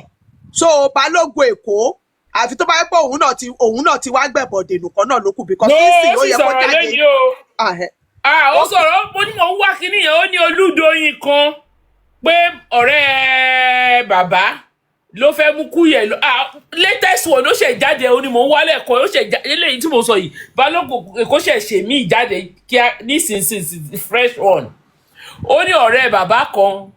So Balógun Èkó, àfi tó bá yẹ pé òun náà ti wá gbẹ̀bọ̀dè nìkan náà ló kù, because No, nísìnyí ó ó sì yẹ kó sọ̀rọ̀ jáde. lẹ́yìn o. Ahẹ́. Ah, ó Ok. sọ̀rọ̀, mo ní mò ń wá kinní yẹn, ó ní Olúdoyin kan pé ọ̀rẹ́ bàbá ló fẹ́ mú Kúyẹ̀ lọ. Ah, latest one ó ṣẹ̀ jáde, ó ní mò ń wálẹ̀ kọ́, ó ṣẹ̀ jáde eléyìí tí mo sọ yìí, Balógun Èkó ṣẹ̀ ṣe mí jáde kíá nísinsìnyí, fresh one. Ó ní ọ̀rẹ́ bàbá kan.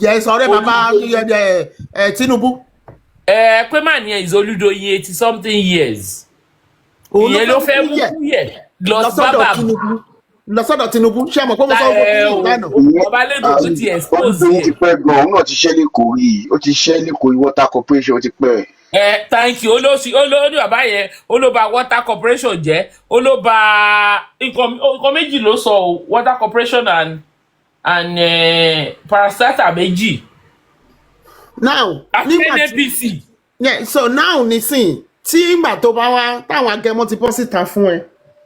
Yes, ọ̀rẹ́ bàbá Olúdoyin. ẹ Tinubu. Ẹ pé mà ní is Olúdoyin 80-something years. Òun Ìyẹn ló ló fẹ́ fẹ́ mú mú Kúyẹ̀ Kúyẹ̀ lọ lọ bá sọ́dọ̀ bàbá Tinubu, lọ sọ́dọ̀ Tinubu. Ṣé ẹ mọ̀ pé mo sọ gbogbo ẹ kí o lánàá. Ìyẹn ọba lẹ́gùn tó ti expose Olúdoyin ẹ̀. ti pẹ́ gan, òun náà ti ṣẹ́ lẹ́kọ̀ọ́ rí i, ó ti ṣẹ́ lẹ́kọ̀ọ́ rí, water corporation, ó ti pẹ́. Ẹ thank you. Ó ló sì ó ló ní bàbá yẹn, ó ló bà water corporation jẹ́, ó ló bà nǹkan méjì ló sọ o, water corporation and parastatal méjì Now àti nígbà tí NNPC. Yeah, so now nísìn tí ìgbà tó bá wá táwọn agẹmọ ti bọ́ síta fún ẹ,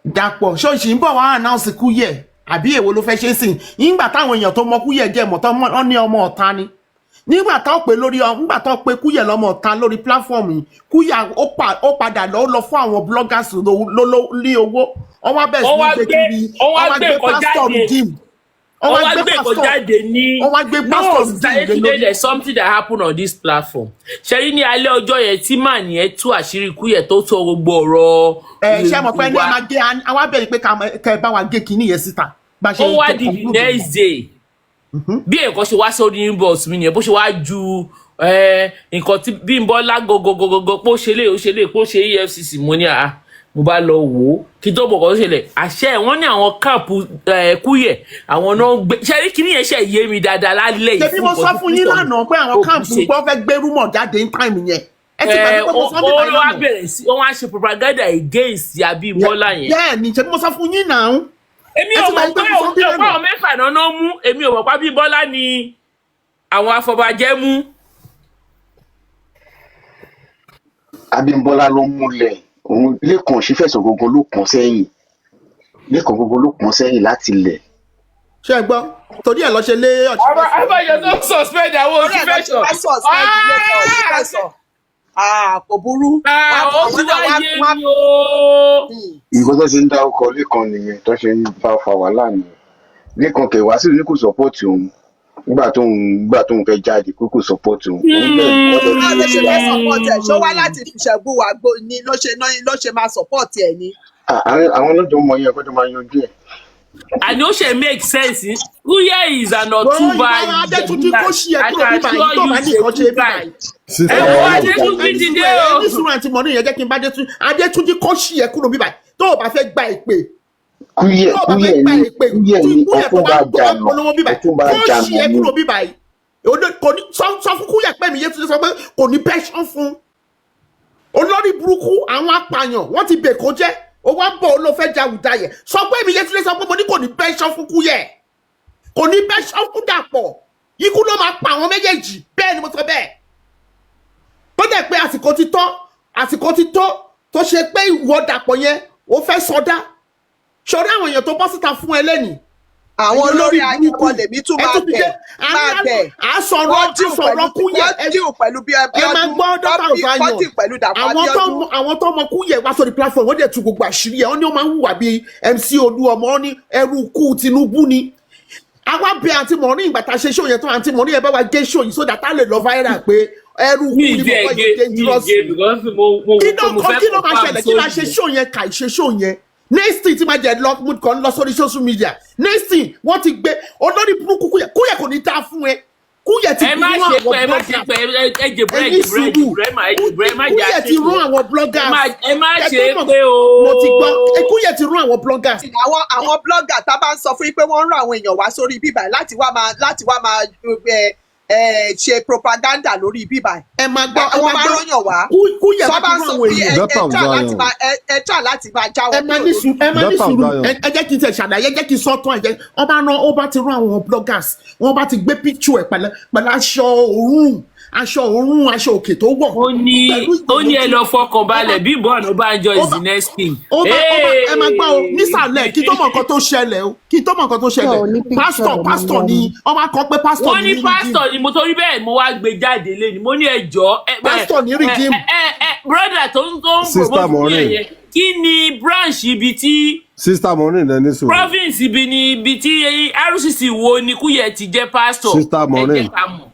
Dàpọ̀ ṣọ́ọ̀ṣì ń bọ̀ wá announce Kúyẹ̀ àbí èwo ló fẹ́ ṣe sìn nígbà táwọn èèyàn tó mọ Kúyẹ̀ jẹ́ mọ̀ tó mọ̀ ní ọmọ ọ̀ta ni, nígbà tó pè lórí nígbà tó pe Kúyẹ̀ lọ́mọ ọ̀ta lórí platform yìí, Kúyẹ̀ ó padà lọ, ó lọ fún àwọn bloggers ní owó, wọ́n wá bẹ̀rẹ̀ Wọ́n sí ní wá gbé gbé kiri, wọ́n wọ́n wá wá gbé gbé nǹkan pastor jáde redeem, wọ́n wọ́n wá wá gbé gbé nǹkan pastor jáde ní wọ́n wá gbé no pastor redeem Sister lé Yetunde, lórí. there is something that happen on this platform. Ṣe ní alẹ́ ọjọ́ yẹn tí màá yẹn tú àṣírí Kúyẹ̀ tó tó gbogbo ọ̀rọ̀ Ẹ ṣe mọ̀ pé ní a wa máa gé àwa bẹ̀rẹ̀ pé kẹ́ ẹ bá wa gé kinní yẹn síta bá ṣe ó wá jẹ́ di the conclude yẹn. next day, bí nǹkan ṣe wá sórí inbox mi nìyẹn, bó ṣe wá ju nǹkan tí Bímbọ́lá gogogogogo pé ó ṣe lè ó ṣe lè pé ó ṣe EFCC, mo ní àá mo bá lọ wò ó kí tó bọ̀ kọ́ tó ṣẹlẹ̀, àṣẹ wọ́n ní àwọn camp Kúyẹ̀, àwọn náà ń gbé ṣe rí kíní yẹn ṣe yé mi dáadáa lálẹ́ yìí Ṣebí fún mo nǹkan sọ tí fún yín Prince of lánàá pé àwọn Hope camp ṣe. gbọ́ fẹ́ gbé rumour jáde ní time yẹn. Ẹ ti Ẹ gbàgbé pé mo ó sọ bíbá ó yìí wá lánàá. bẹ̀rẹ̀ sí wọ́n wá ṣe propaganda against Abímbọ́lá yẹn. Bẹ́ẹ̀ ni, ṣe bí mo sọ fún yín náà. Èmi Ẹ ò ti mọ̀ gbàgbé pé pé mo sọ bíbá ọ̀pọ̀ lánàá. àwọn mẹ́fà náà náà mú, èmi ò mọ̀ pé Abímbọ́lá ni àwọn afọbajẹ́ mú. Abímbọ́lá ló múlẹ̀ òun. Lẹ́kàn Òṣìfẹ̀sọ gangan ló kàn sẹ́yìn, Lẹ́kàn gangan ló kàn sẹ́yìn láti ilẹ̀. Ṣé ẹ gbọ́? Torí ẹ̀ lọ ṣe lé Ọ̀ṣínfẹ̀sọ. Abájọ tó suspend àwọn Torí ẹ̀ lọ ṣe Òṣìfẹ̀sọ. wá suspend Lẹ́kàn Òṣìfẹ̀sọ. Ah, kò burú. Ó Àwọn ti náà wá wá yé wá mi o. Nǹkan tó ṣe ń dárúkọ Lẹ́kàn nìyẹn, tó ṣe ń fa wàhálà nìyẹn. Lẹ́kàn kẹwàá sì ní kò support òun nígbà tóun fẹ́ jáde, pé kò support òun. Òun bẹ́ẹ̀ wọ́n dẹ̀ Báwo ló ṣe dúró fẹ́ síra. support ẹ̀? Ṣó wá láti Ìṣẹ́gun wà gbó ni ló ṣe náà ló ṣe máa support ẹ̀ ni? Àwọn ọlọ́jọ́ mọ yẹn kó tó máa yanjú ẹ̀. Àní ó ṣe make sense. Uye is an Wọ́n Ọ̀túnba ìwọ Adétúnjí Ìjẹ̀bú. kó ṣí ẹ I kúrò can bíbá yìí assure tó you bá ní he's a nǹkan ṣe good bíbá guy. yìí. Sister Ẹ wo Maureen, Adétúnjí Ẹni ti sùúrù dé ẹ o. ní sùúrù, àǹtí Maureen yẹn, jẹ́ kí n bá Adétúnjí. Adétúnjí kó ṣí ẹ kúrò bíbá yìí tó o bá fẹ́ gba ìpè, Kúyẹ̀ tó o bá fẹ́ Kúyẹ̀ gba ni ìpè Kúyẹ̀ tí ni Kúyẹ̀ tó Ọ̀túnba bá tó bá Àjànà polówó bíbá yìí, Ọ̀túnba kó ṣí Àjànà ẹ ni. kúrò bíbá yìí. Kò ní sọ fún Kúyẹ̀ pé mi Yétúndé sọ pé kò ní pension fún olórí burúkú àwọn apààyàn. Wọ́n ti bè kó jẹ́, ó wá ń bọ̀, ó ló fẹ́ ja Àwùjalẹ̀. Sọ pé mi Yétúndé sọ pé mo ní kò ní pension fún Kúyẹ̀, kò ní pension fún Dàpọ̀, ikú ló máa pa àwọn méjèèjì. Bẹ́ẹ̀ ni mo sọ bẹ́ẹ̀. Tó dẹ̀ pé àsìkò ti tọ́, àsìkò ti tó tó ṣe pé ìwọ Dàpọ̀ yẹn, ó fẹ́ sọdá sọrí àwọn èèyàn tó bọ́ síta fún ẹ lẹ́nìí. Àwọn Ẹ̀yin olórí olórí ayé burúkú kan lèmi tún ẹ máa tún ti bẹ̀ dé máa bẹ̀. à sọ̀rọ̀ Wọ́n à díù sọ̀rọ̀ pẹ̀lú Kúyẹ̀. wọ́n Ẹ díù pẹ̀lú bí ẹ máa Abíọ́dún gbọ́ Daughter wọ́n of bí wọ́n Zion. díù pẹ̀lú Dàpọ̀ Àwọn tó Abíọ́dún. mọ àwọn tó mọ Kúyẹ̀ wá sórí platform, wọ́n dẹ̀ tú gbogbo àṣírí ẹ̀. Wọ́n ní ó máa ń hùwà bíi MC Olúọmọ, wọ́n ní ẹrú kú Tinubu ni. Àwa bẹ àǹtí Maureen ìgbà tá a ṣe show yẹn tán, àǹtí Maureen, ẹ bá wa gé show yìí sódà tá a lè lọ viral pé ẹrú kú Mi ni ì tiẹ̀ bọ̀bọ̀ gé, yìí mi ì dangerous gé ni. because mo Kí wò pé ló mo kọ fẹ́ kí ló máa confirm ṣẹlẹ̀? Kí la sórí ṣe yẹn. show yẹn kà ìṣe show yẹn next thing tí máa jẹ lọ, mo kàn ń lọ sórí social media, next thing wọ́n ti gbé olórí burúkú Kúyẹ̀. Kúyẹ̀ kò ní dáa fún ẹ. Kúyẹ̀ ti Ẹ má rún ṣe àwọn pé, ẹ má ṣe bloggers. pé, ẹ jèbúrẹ́, Ẹ ní jèbúrẹ́, sùúrù. jèbúrẹ́, má jèbúrẹ́, má jẹ́ Kúyẹ̀ ti àṣepé. rún àwọn Ẹ bloggers. má ẹ má Ẹ ṣe tó mọ̀ pé o. mo ti gbọ́ ẹ, Kúyẹ̀ ti rún àwọn bloggers. Àwọn blogger tá a bá ń sọ fún yín pé wọ́n ń rán àwọn èèyàn wá sórí bíbà láti wá máa ṣe propaganda lórí bíbà. Ẹ máa gbọ́, ẹ Wọ́n máa máa gbọ́. rányàn wá. Kúyẹ̀ Tó bá bá ti ń rún sọ àwọn fún yín, èèyàn. ẹ Daughter of try láti Zion. máa ẹ try láti máa já Ẹ wọn máa kúrò ní lórí sùúrù, ẹ máa ní Daughter of sùúrù. Zion. Ẹ jẹ́ kí n tẹ̀ ṣàlàyé, ẹ jẹ́ kí n sọ tán. Ẹ jẹ́ wọ́n bá rán, ó bá ti rán àwọn bloggers, wọ́n bá ti gbé picture ẹ̀ pẹ̀lú aṣọ òórùn, aṣọ òórùn, aṣọ òkè tó wọ̀ Ó ní pẹ̀lú ó ní ẹ ìgbòho lọ fọkàn ó bá balẹ̀, Bímbọ́ Ọ̀nàbànjọ ó is bá the next king. ó bá ẹ máa gbọ́ o nísàlẹ̀, kí tó mọ̀ nǹkan tó ṣẹlẹ̀ o, kí tó mọ̀ nǹkan tó Ṣé ṣẹlẹ̀. ò ní picture Pásítọ̀ rẹ̀ mọ́ pásítọ̀ lọ́nà? ni wọ́n máa kọ pé pásítọ̀ Wọ́n ní ní ní Redeem. pásítọ̀ ni mo torí bẹ́ẹ̀ mo wá gbé jáde lẹ́ni, mo ní ẹ jọ̀ọ́ ẹ ẹ Pásítọ̀ ní ẹ Redeem. ẹ ẹ brother tó ń Sister promote fún yẹn Maureen, yẹn, kí ni branch ibi tí Sister Maureen, ẹ ní sùúrù. province ibi ni ibi tí RCC wo ni Kúyẹ̀ ti jẹ́ pásítọ̀? Sister Ẹ jẹ́ Maureen, ká mọ̀.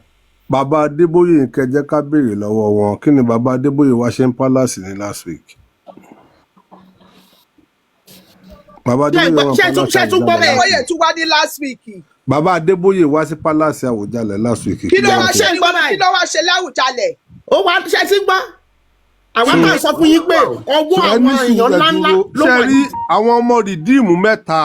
Bàbá Adébóyè, nǹkan jẹ́ ká béèrè lọ́wọ́ wọn. Kí ni bàbá Adébóyè wá ṣe ń palace ní last week? Bàbá Ṣé ẹ Adébóyè gbọ́ wà ṣé ẹ tún palace ṣé ẹ tún gbọ́ Àwùjalẹ̀ bẹ́ẹ̀? last Adébóyè week. tún wá ní last week. Bàbá Adébóyè wá sí palace Àwùjalẹ̀ last week. Kí Kí ló ló wá wá ṣe ṣe? Ṣé ń ní gbọ́ kí báyìí? ló wá ṣe láwùjalẹ̀? Ó wá ṣe sí gbọ́, àwa So náà sọ fún yín pé ọwọ́ so ẹ ní àwọn sùúrù, èèyàn ẹ ńláńlá dúró. ló Ṣé wà rí ní. àwọn ọmọ rìdíìmù mẹ́ta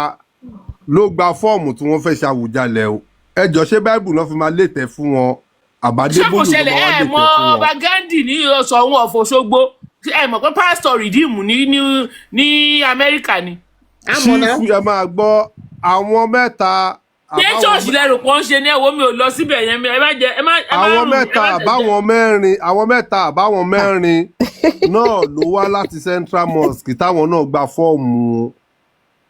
ló gba fọ́ọ̀mù tí wọ́n fẹ́ ṣe Àwùjalẹ̀ o. Ẹ jọ, ṣé báìbù náà fi máa létẹ̀ fún wọn? Ṣé kò Àbádébóyè ló ṣẹlẹ̀? máa wá Ẹ létẹ̀ mọ fún wọn. ọba Gandhi ní Ọ̀ṣun of Òṣogbo, ẹ mọ̀ pé pásítọ̀ Redeem ní Amẹ́ríkà ni. Àmọ́ náà Ṣífù, ẹ máa gbọ́, àwọn mẹ́ta Ṣé àbáwọn ṣọ́ọ̀ṣì lẹ́rù pọ́n ṣe ní ẹ̀wọ́ mi ò lọ síbẹ̀ yẹn, ẹ má jẹ ẹ má ẹ má àwọn rùn mí, ẹ mẹ́ta má tẹ̀ jẹ́. àbáwọn mẹ́rin, àwọn mẹ́ta àbáwọn mẹ́rin náà ló wá láti Central Mosque táwọn náà gba fọ́ọ̀mù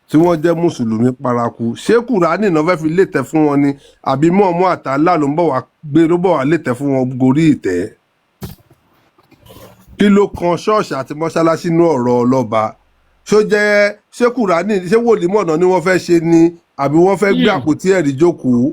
tí wọ́n jẹ́ mùsùlùmí paraku. Ṣé Kùránì náà fẹ́ fi létẹ̀ fún wọn ni, àbí mọ̀ọ́mọ́ àtàlà ló ń bọ̀ wá gbé, ló bọ̀ wá létẹ̀ fún wọn gorí ìtẹ́? Kí ló kan ṣọ́ọ̀ṣì àti mọ́ṣáláṣí ní ọ̀rọ̀ ọlọ́ba? Ṣó jẹ́ ṣé Kùránì, ṣé wòlímọ̀nà ni wọ́n fẹ́ ṣe ni, àbí wọ́n fẹ́ gbé àpótí ẹ̀rí jókòó?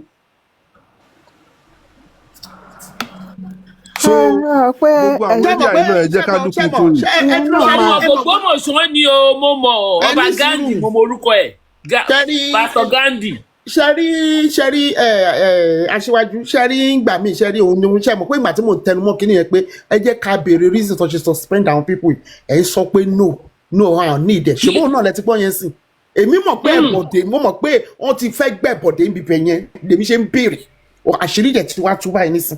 So Rárá pé gbogbo àwọn ṣé ẹ̀yin mọ̀ area pé yìí náà, ẹ jẹ́ ṣé ká mọ̀ look ṣé into mọ̀ it. ṣé ẹ ìyẹn dúró náà ṣe Àwọn máa ẹ mọ̀ Ògbómọ̀ṣọ́ ni o, mo mọ̀ ẹ ọba ní Gandhi, sùúrù. mo mọ orúkọ ẹ̀. Ṣẹ́rí Pásítọ̀ Gandhi. Ṣẹ́rí ẹ ẹ aṣíwájú, ṣẹ́rí ngbà míì, ṣẹ́rí òun ni ṣe mọ̀ pé ìgbà tí mò ń tẹnu mọ́ kínní yẹn pé ẹ jẹ́ ká béèrè reason tó ṣe suspend àwọn people yìí, ẹ̀ ń sọ pé no, no, I need ẹ̀. Ṣùgbọ́n òun náà lẹ ti gbọ́ yẹn sìn. Èmi mọ̀ pé ẹ̀bọ̀dé, mo mọ̀ pé wọ́n ti fẹ́ gbẹ̀bọ̀dé níbi ibẹ̀ yẹn lèmi ṣe ń béèrè. Àṣírí dẹ̀ ti wá tú báyìí nísìn,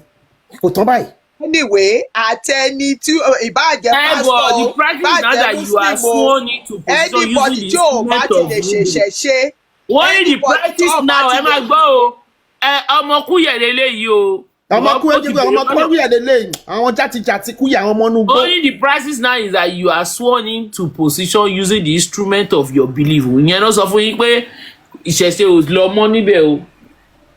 kò tán báyìí. Anyway, àtẹni tí ìbáàjẹ́ Eh, pásítọ̀ but o, the practice now ìbáàjẹ́ that you are muslim o, sworn into position using anybody the tí ò bá instrument ti of lè ruling. ṣèṣẹ̀ṣe, Wọ́n ní the anybody tó practice bá now, ti ẹ lè máa gbọ́ o, ẹ ọmọ Kúyẹ̀ leléyìí o. Ọmọ Ó ti kúyẹ, bèrè ọmọ lọ́dọ̀. kúyẹ lélẹyìn, àwọn játijàti kúyẹ, àwọn ọmọ inú igbó. Only the practice now is that you are sworn into position using the instrument of your belief. Ìyẹn ló sọ fún yín pé ìṣẹ̀ṣe ò lọ mọ́ níbẹ̀ o.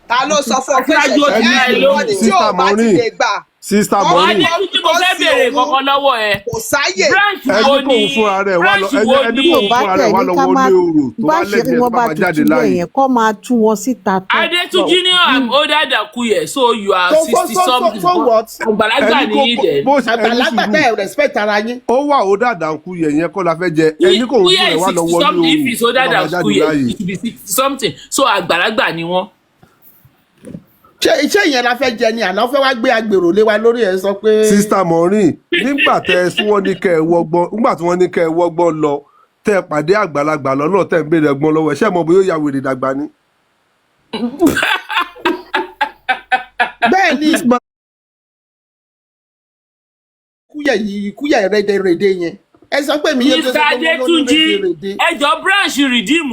Ta ló sọ fún ọ pé Aṣáájú ṣẹ̀ṣẹ̀ ó ti dá ẹ lóhùn. anybody tí Sister ò bá ti Maureen, lè gbà Sister kọ́ Maureen, Adétúnjí, mo kọ́ fẹ́ sí béèrè òun kankan lọ́wọ́ ẹ. kò sáyè. Branch ẹni wo kóun ni fúnra rẹ̀ wá lọ branch ẹni wo ẹni ni kóun tí ò bá fúnra tẹ̀ rẹ̀ wá ní lọ ká wọlé má orò tó bá bá ṣe lẹ́bi rí ẹ̀ tó wọn bá bá máa jáde tutù lẹ̀ láàyè. yẹn kọ́ máa tú wọn síta tán. Adétúnjí ní I'm older than Kúyẹ̀, so you are So so 60 so so something. so what? Àgbàlagbà Ẹni ni kó yín dẹ̀. bó ṣe ẹni Àgbàlagbà sùúrù tẹ ẹ respect ara yín. ó wà ó dàda ń kú yẹ yẹn kọ́ la fẹ́ jẹ ẹni kóun fúnra Kúyẹ̀ rẹ̀ is wá lọ 60 wọlé something. If orò he's tó older bá máa than jáde Kúyẹ̀, láàyè. it should be 60 something. So àgbàlagbà ni wọ́n. Ṣé ìyẹn la fẹ́ jẹ ni àná fẹ́ wá gbé agbèrò lé wa lórí ẹ̀ sọ pé. Sister Maureen, nígbà tẹ ẹ sún wọn ní kẹ ẹ wọgbọn, nígbà tí wọn ní kẹ ẹ wọgbọn lọ, tẹ ẹ pàdé àgbàlagbà lọ́nà tẹ ẹ ń béèrè ọgbọ́n lọ́wọ́ ẹ, ṣé ẹ mọ̀ bóyá ó ya wèrè dàgbà ni. Bẹ́ẹ̀ ni This man Kúyẹ̀ yìí, Kúyẹ̀ rẹ́dẹ̀rẹ́dẹ̀ yẹn, ẹ sọ pé mi yé tó Mr. sọ pé mo ló ní Adétúnjí, rẹ́dẹ̀rẹ́dẹ̀. ẹjọ́ branch redeem